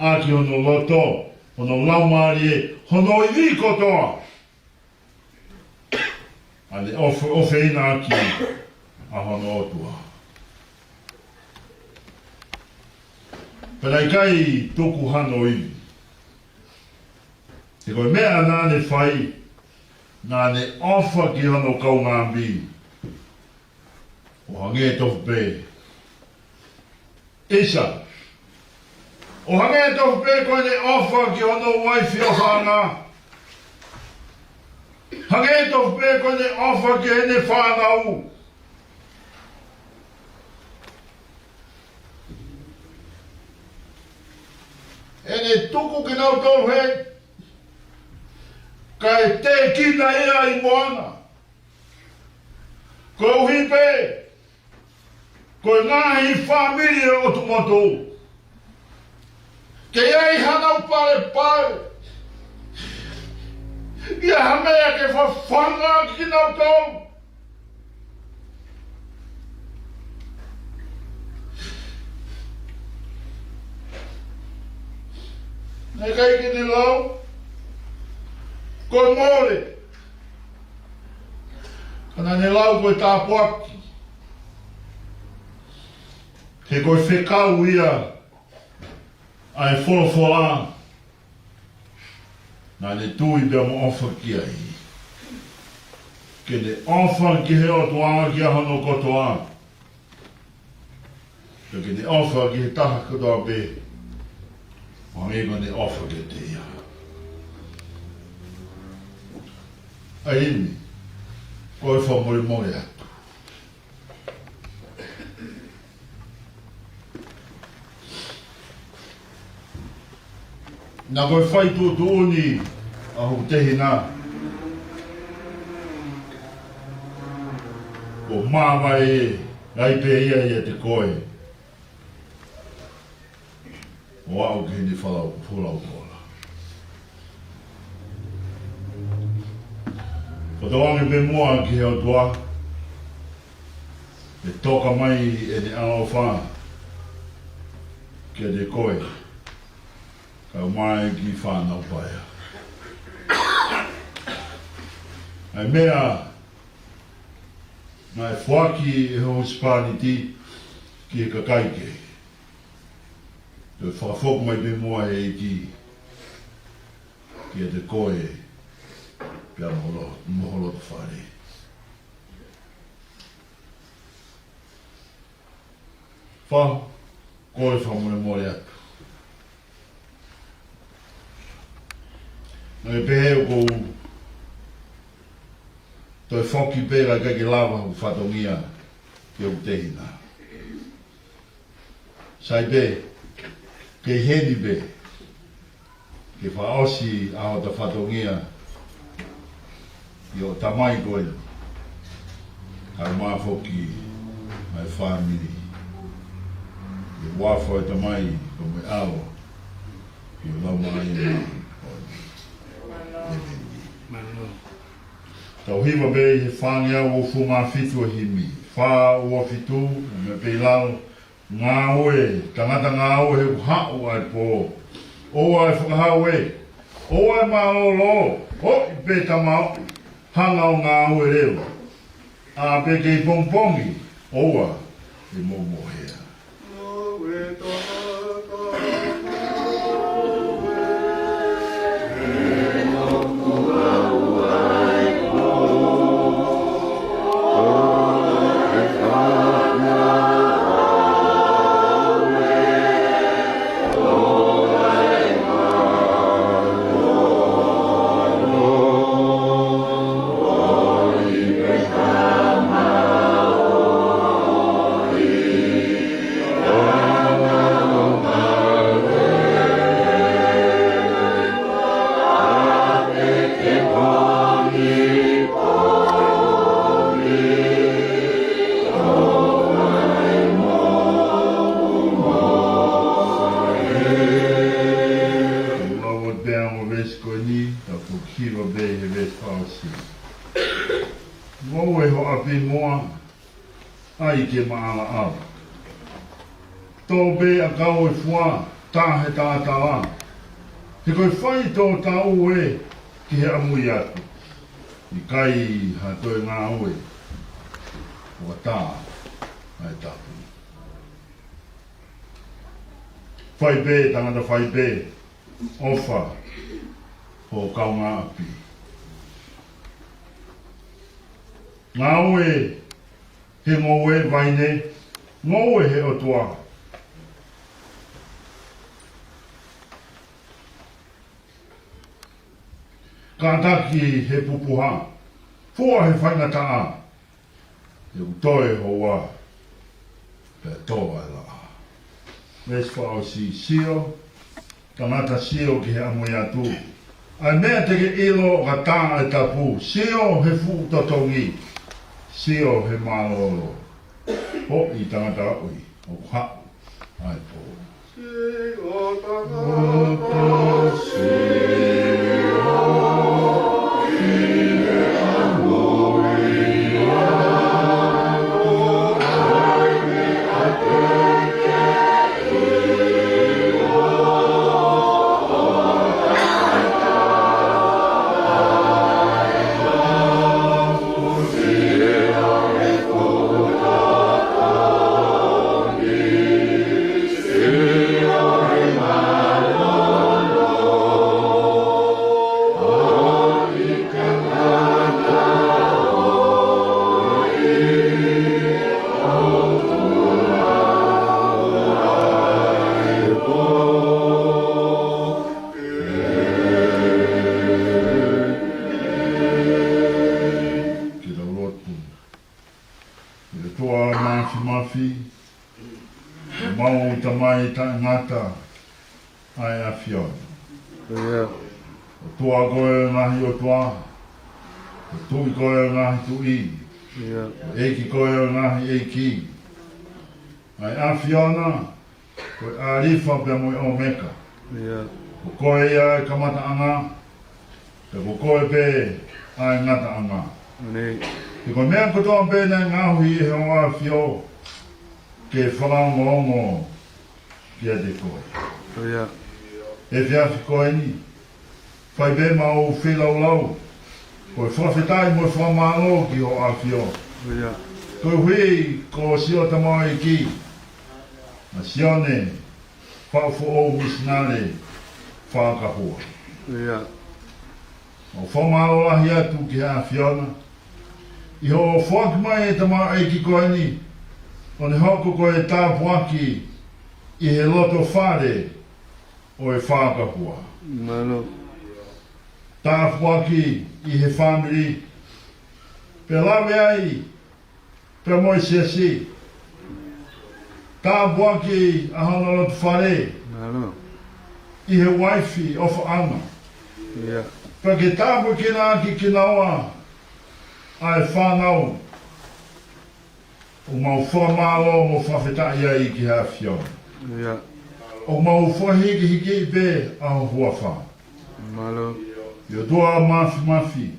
ʻaki hono loto, hono laumālie, hono ivi kotoa, ʻa ʻene ʻofe-, ʻofeina ʻaki ʻa hono ʻOtua. Pea naʻe ʻikai tuku hano ivi. He ko e meʻa naʻa ne fai, naʻa ne ʻofa ki hono kaungāʻapi ʻo hangē tofu pē. ʻIsa, ʻo hangē tofu pē ko ʻene ʻofa ki hono uaifi ʻofaʻanga. Hangē tofu pē ko ʻene ʻofa ki heʻene fānau. ʻEne tuku kinautolu hē, kae tēkina ia ʻi moana. Koeʻuhi pē ko e ngaahi fāmili ʻo e ʻotu motu, ke ʻi ai hanau palepale, ʻi ai ha meʻa ke fafanga kinautolu. Naʻe ʻikai ke ne lau ko e mole, ka naʻa ne lau ko e tāpuaki. He ko e fekau ia ʻa e folofola naʻa ne tui pea mo ʻofa ki ai. Ke ne ʻofa ki he ʻOtua ʻaki ʻa hono kotoa, pea ke ne ʻofa ki he taha kotoa pē ʻo hangē ko ʻene ʻofa kiate ia. ʻAini, ko e fakamolemole atu. Naʻa ko e fai tuʻutuʻuni ʻa hoku tehina, ʻoku māvae ai pē ia ʻiate koe ʻo aʻu ki heʻene folau, folau kola. Fakatauange pē muʻa ki he ʻOtua, ʻe toka mai ʻene ʻaloʻofa kiate koe, kae ʻumaʻā e kiʻi fānau paea. ʻA e meʻa naʻe foaki ʻe ho husepāniti ki he kakai kehe, toe fakafoki mai pē muʻa ʻe he ʻEiki kiate koe pea mo lo-, mo ho loto fale. Faʻu, ko e fakamolemole atu. Naʻe pehē ʻoku ou toe foki pē ka ʻikai ke lava hoku fatongia ke u tehina. Sai pē, kei heni pē, ke fakaʻosi ʻa hota fatongia ʻi hoʻo tamai ko ē, kae ʻumaʻā foki ʻa e fāmili. ʻI he huafa ʻo e Tamai, pea mo e ʻAlo, pea mo e Laumālie Māʻoniʻoni. ʻĒmeni. Tau hiva pē ʻi he fāngeau uofulu mā fitu ʻo e himi. Fā ua fitu, ʻo meʻa pē ʻi lalo. Ngāue, tangata ngāue he ʻoku haʻu ʻa e pō. ʻOua ʻe fakahau ē, ʻoua ʻe mālōlō, ʻoʻi pē tamaoʻi, hanga ʻo ngāue leva. ʻĀ pē kei pongipongi, ʻoua ʻe momohea. Lau atu pē ʻa e veesi ko eni, tau toki hiva pē he veesi fakaʻosi. Ngoue ho ʻapi muʻa, ʻai ke maʻalaʻala. Tō pē ʻakau ʻo e fua, tā he talatala. He ko e faitō taʻu ē ki he ʻamui atu. ʻIkai ha toe ngāue, ʻoua tā ʻa e tapu. Fai pē, tangata fai pē, ʻofa ho kaungāʻapi. Ngāue he ngoue vaine, ngoue he ʻOtua. Kātaki he pupuha, fua he faingataʻa, he ʻoku toe houa, pea tō ʻa e laʻā. Veesi fakaʻosi, sio, tangata sio ki he ʻamui atu. ʻA e meʻa te ke ʻilo ʻoka tā ʻa e tapu, sio he fuʻu totongi, sio he mālōlō. ʻOʻi tangata ʻoʻi, ʻoku haʻu ʻa e pō. Ke tau lotu. ʻE ʻOtua Māfimafi, ʻemau Tamai taʻengata ʻa e ʻAfiona. ʻIo. ʻOtua koe ʻo e ngaahi ʻotua, ko e Tuʻi koe ʻo e ngaahi tuʻi, ʻio, ko e ʻEiki koe ʻo e ngaahi ʻeiki. ʻA e ʻAfiona, ko e ʻAlifa pea mo e ʻOmeka. ʻIo. Ko koe ia ʻa e kamataʻanga, pea ko koe pē ʻa e ngataʻanga. ʻIo. He ko e meʻa kotoa pē naʻe ngaohi ʻe hoʻo ʻAfio, ke fakaongoongo kiate koe. ʻIo. ʻI he efiafi ko eni, fai pē ʻemau feilaulau, ko e fakafetaʻi mo e fakamālō ki hoʻo ʻAfio. ʻIo. Koeʻuhi ko siʻo tamaioʻeiki, ʻa Sione Faʻufoʻou Misinale Fakahua. ʻIo. ʻOku fakamālō lahi atu ki he ʻAfiona, ʻi hoʻo foaki mai e tamaioʻeiki ko eni, ʻo ne hoko ko e tāpuaki ʻi he loto fale ʻo e fakahua. Mālō. Tāpuaki ʻi he fāmili, pea lave ai pea mo e siasi. Tāpuaki ʻa hono loto fale. Mālō. ʻI he uaifi ʻofaʻanga. ʻIo. Pea ke tāpuekina ʻaki kinaua ʻa e fānau. ʻOku mau fakamālō mo fakafetaʻi ai ki he ʻAfiona. ʻIo. ʻOku mau fakahīkihiki pē ʻa ho huafa. Mālō. ʻE ʻOtua Māfimafi,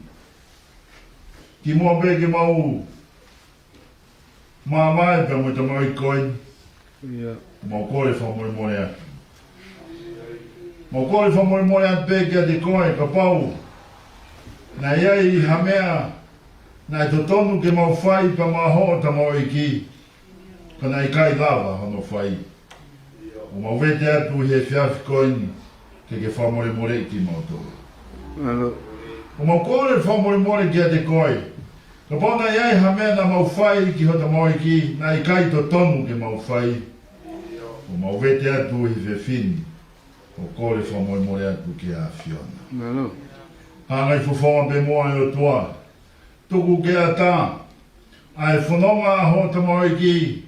kimuʻa pē ke mau mavae pea mo e tamaiki ko eni. ʻIo. Mau kole fakamolemole atu. Mau kole fakamolemole atu pē kiate koe kapau naʻe ʻi ai ha meʻa naʻe totonu ke mau fai pea mo hoʻo tamaiki, ka naʻe ʻikai lava hono fai. ʻOku mau vete atu he efiafi ko eni ke ke fakamolemoleʻi kimautolu. Mālō. ʻOku mau kole fakamolemole kiate koe kapau naʻe ʻi ai ha meʻa naʻa mau fai ki hoʻo tamaiki naʻe ʻikai totonu ke mau fai. ʻOku mau vete atu he efiafi ni ʻo kole fakamolemole atu ki he ʻAfiona. Mālō. Hanga ʻi he fofonga pē muʻa ʻe ʻOtua, tuku ke ʻatā ʻa e fononga ʻa hoʻo tamaiki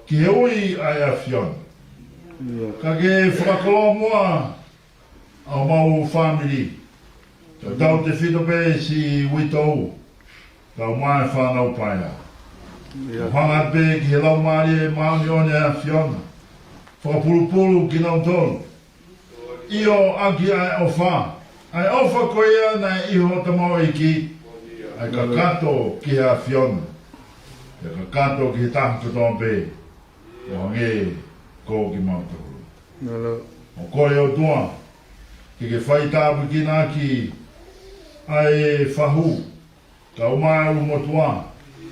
ki he ui ʻa e ʻAfiona. ʻIo. Ka ke fakakoloa muʻa ʻa homau fāmili. Tautautefito pē siʻi uitou, kau mai fānau paea. ʻIo. ʻO hanga pē ki he Laumālie Māʻoniʻoni ʻa e ʻAfiona, fakapulupulu kinautolu. ʻIo, ʻaki ʻa e ʻofa, ʻa e ʻofa ko ia naʻe ʻi hoʻo tamaiki, ʻa e kakato ki he ʻAfiona, ʻa e kakato ki he taha kotoa pē, ʻo hangē ko kimautolu. Mālō. ʻOku kole ʻOtua ke ke fai tāpuekina ʻaki ʻa e fahu, kau mai ʻulumotuʻa.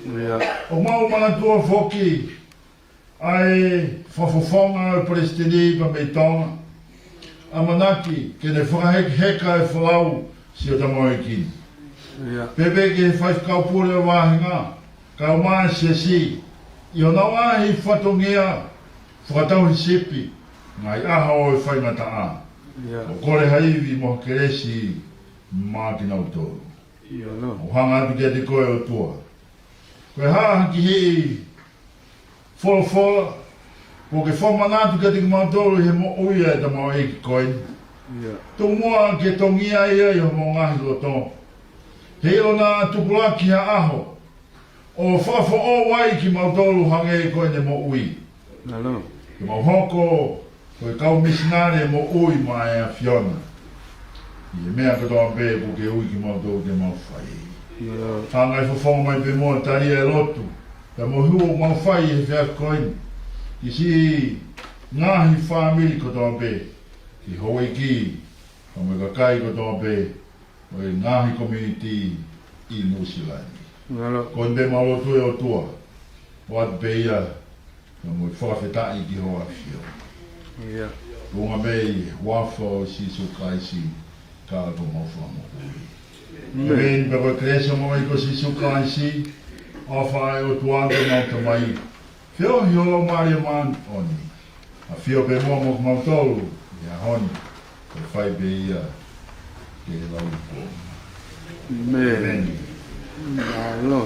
ʻIo. ʻOku mau manatua foki ʻa e fakafofonga ʻo e palesiteni pea mei Tonga. ʻAmanaki ke ne fakahekeheka e folau siʻo tamaiki. ʻIo. Pea pehē ki he faifekau pule ʻo e vāhenga, kau mai siasi, ʻi honau ngaahi fatongia fakatauhisipi, ngaahi ʻaho ʻo e faingataʻa. ʻIo. ʻOku kole ha ivi mo ha kelesi maʻa kinautolu. ʻIo, Lord. ʻOku hanga atu kiate koe ʻOtua. Ko e hā ha kiʻi folofola kuo ke fakamanatu kiate kimautolu he moʻui ʻa e tamaiki ko eni. ʻIo. Tuku muʻa ke tongia ia ʻi homau ngaahi loto. Heiʻilo naʻa tupulaki ha ʻaho ʻo fakafoʻou ai kimautolu hangē ko ʻene moʻui. Mālō. Ke mau hoko ko e kau misinale moʻui maʻa e ʻAfiona ʻi he meʻa kotoa pē kuo ke ui kimautolu ke mau fai. Mālō. Hanga ʻi he fofonga mai pē muʻa ʻo tali e lotu pea mo e hū ʻoku mau fai he efiafi ko eni ki siʻi ngaahi fāmili kotoa pē, ki houʻeiki, pea mo e kakai kotoa pē ʻo e ngaahi community ʻi Nuʻusila ni. Mālō. Ko eni pē mau lotu ʻe ʻOtua, ʻoatu pē ia pea mo e fakafetaʻi ki ho ʻAfio. ʻIo. Tuʻunga pē ʻi he huafa ʻo Sīsū Kalaisi, ko homau Fakamoʻui. ʻĒmeni. ʻĒmeni. Pea ko e kelesi ʻa e ʻEiki ko Sīsū Kalaisi, ʻofa ʻa e ʻOtua ko homau Tamai, feohi ʻa e Laumālie Māʻoniʻoni, ʻafio pē muʻa mo kimautolu ʻi he ʻaho ni, ʻo fai pē ia ke lau i po. ʻĒmeni. ʻĒmeni. Mālō.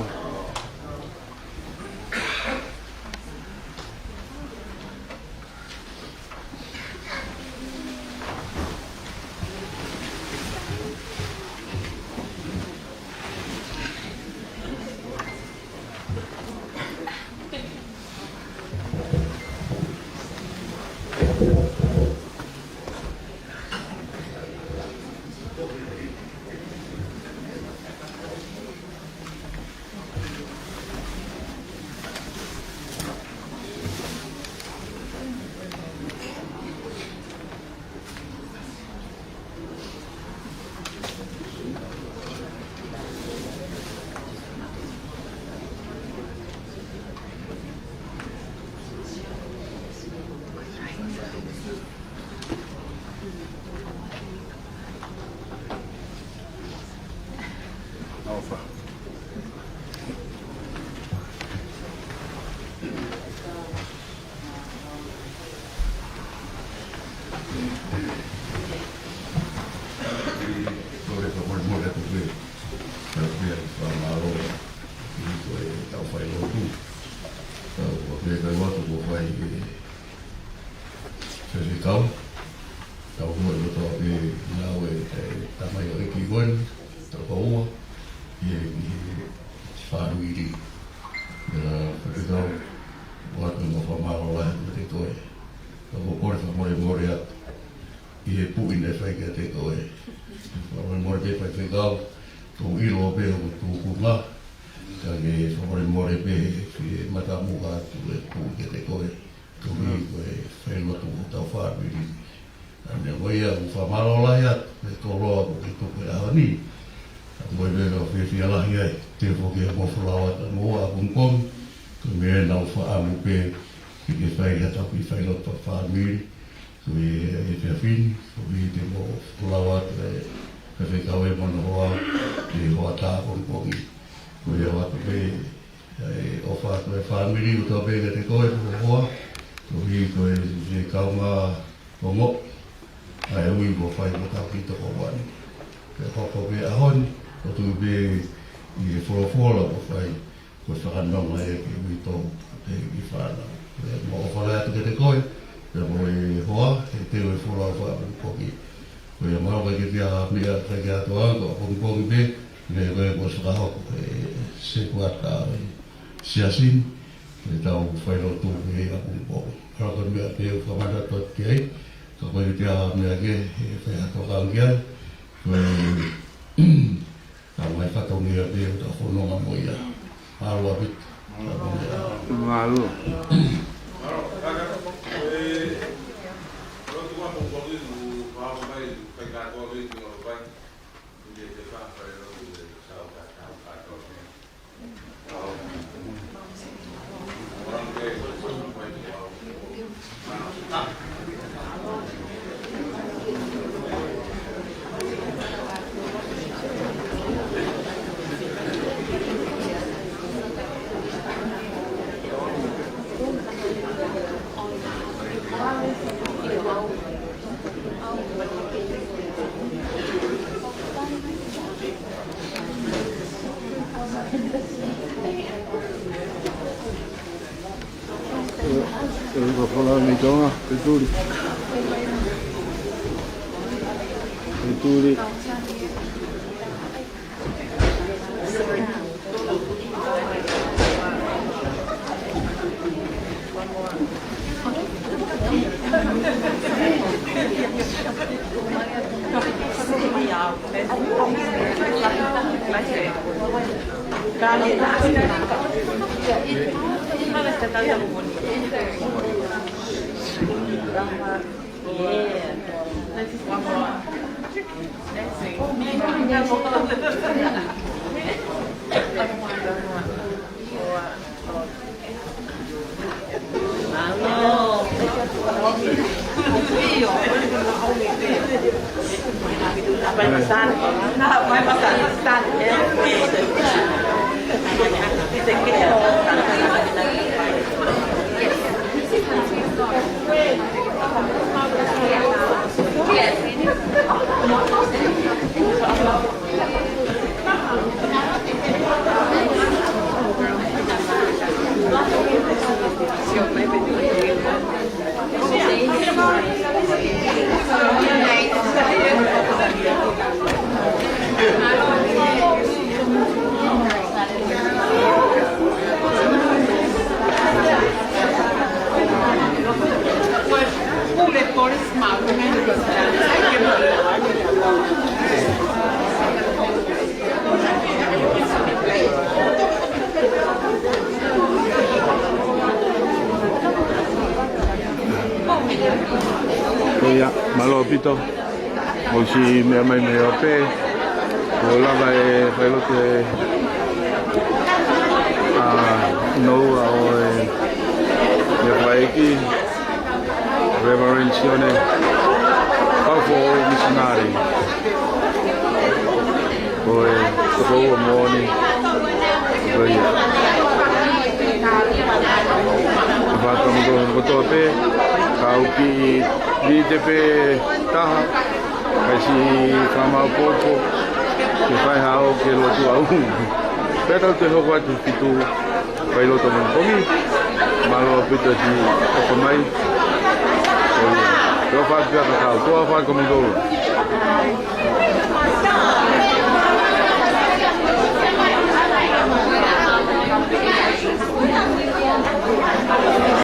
Kole fakamolemole atu pē, tau pē ʻa e fakamālō, ʻi he ko e tau failotu, tau pē tau atu ko fai e faifekau, tau moʻi kotoa pē ngāue ʻa e tamaioʻeiki ko eni, tau kaua, ʻi he, ʻi he fāmili. ʻIa faifekau, ʻoatu ʻa e fakamālō lahi kiate koe. Tau kole fakamolemole atu ʻi he puʻi naʻe fai kiate koe. Fakamolemole pē faifekau, ʻoku ou ʻilo pē hoʻo tūkunga, ka ke fakamolemole pē ki he matamuʻa atu e puʻi kiate koe. Koeʻuhi ko e failotu hotau fāmili. Ka neongo ia, ʻoku ou fakamālō lahi atu he koloa kuo ke tuku he ʻaho ni. Ka ko e meʻa ʻoku ou fiefia lahi ai, te u foki mo e folofola atu mo e pongipongi, ko e meʻa naʻa ku fakaʻamu pē ke ke fai haʻatau kiʻi failotu fakafāmili. Ko e, e efiafi ni, koeʻuhi te mo folofola atu e faifekau mo hono hoa, ʻi he hoʻatā pongipongi. Ko ia ʻoatu pē ʻa e ʻofa atu e fāmili kotoa pē kiate koe mo hono hoa, koeʻuhi ko e, e kaungā ongo ʻa e ui kuo fai mo tau kiʻi toko ua ni. Pea hoko pē ʻaho ni, ʻoatu pē ʻi he folofola kuo fai, ko e fakanonga ia ki he uitou, ki he kiʻi fānau. Pea mo e ʻofa lahi atu kiate koe, pea mo e hoa, he teu e folofola ʻa e pongipongi. Ko ia, mahalo ʻikai ke toe ʻi ai ha meʻa, ʻikai ke toe ʻi ai ha meʻa ʻapongipongi pē, meʻa ko ē kuo ʻosi fakahoko he setuata ʻo e siasi ni, ke tau failotu he ʻapongipongi. Mahalo ko e meʻa pē ʻoku ou fakamanatu atu ki ai, ka ʻikai ke toe ʻi ai ha meʻa kehe, ʻe fai ha tokanga ki ai, ko e tau mai fatongia pē ʻo tau fononga mo ia. Mālō ʻaupito. Mālō. Ko e folofola mei Tonga, ʻe tuli. ʻE tuli. Ko ia, mālō ʻaupito. Mou siʻi meʻa mai mei ʻapi. Kuo lava e failotu ʻa e nounou ʻo e meʻa fakaʻeiki. Reverend Sione Paufo, misinale. Ko e tokoua moʻoni. Ko ia. Fakatapu mo kotoa pē. Kau kiʻi vite pē taha, kae siʻi fakamaopoopo ke fai haʻo ke lotu ʻaʻau. Pea tau toe hoko atu ki tuʻa, fai lotu pongipongi. Mālō ʻaupito siʻi ʻofa mai. Ko ia. Te u ʻofa atu pē ʻa e kakai, te u ʻofa atu kimoutolu.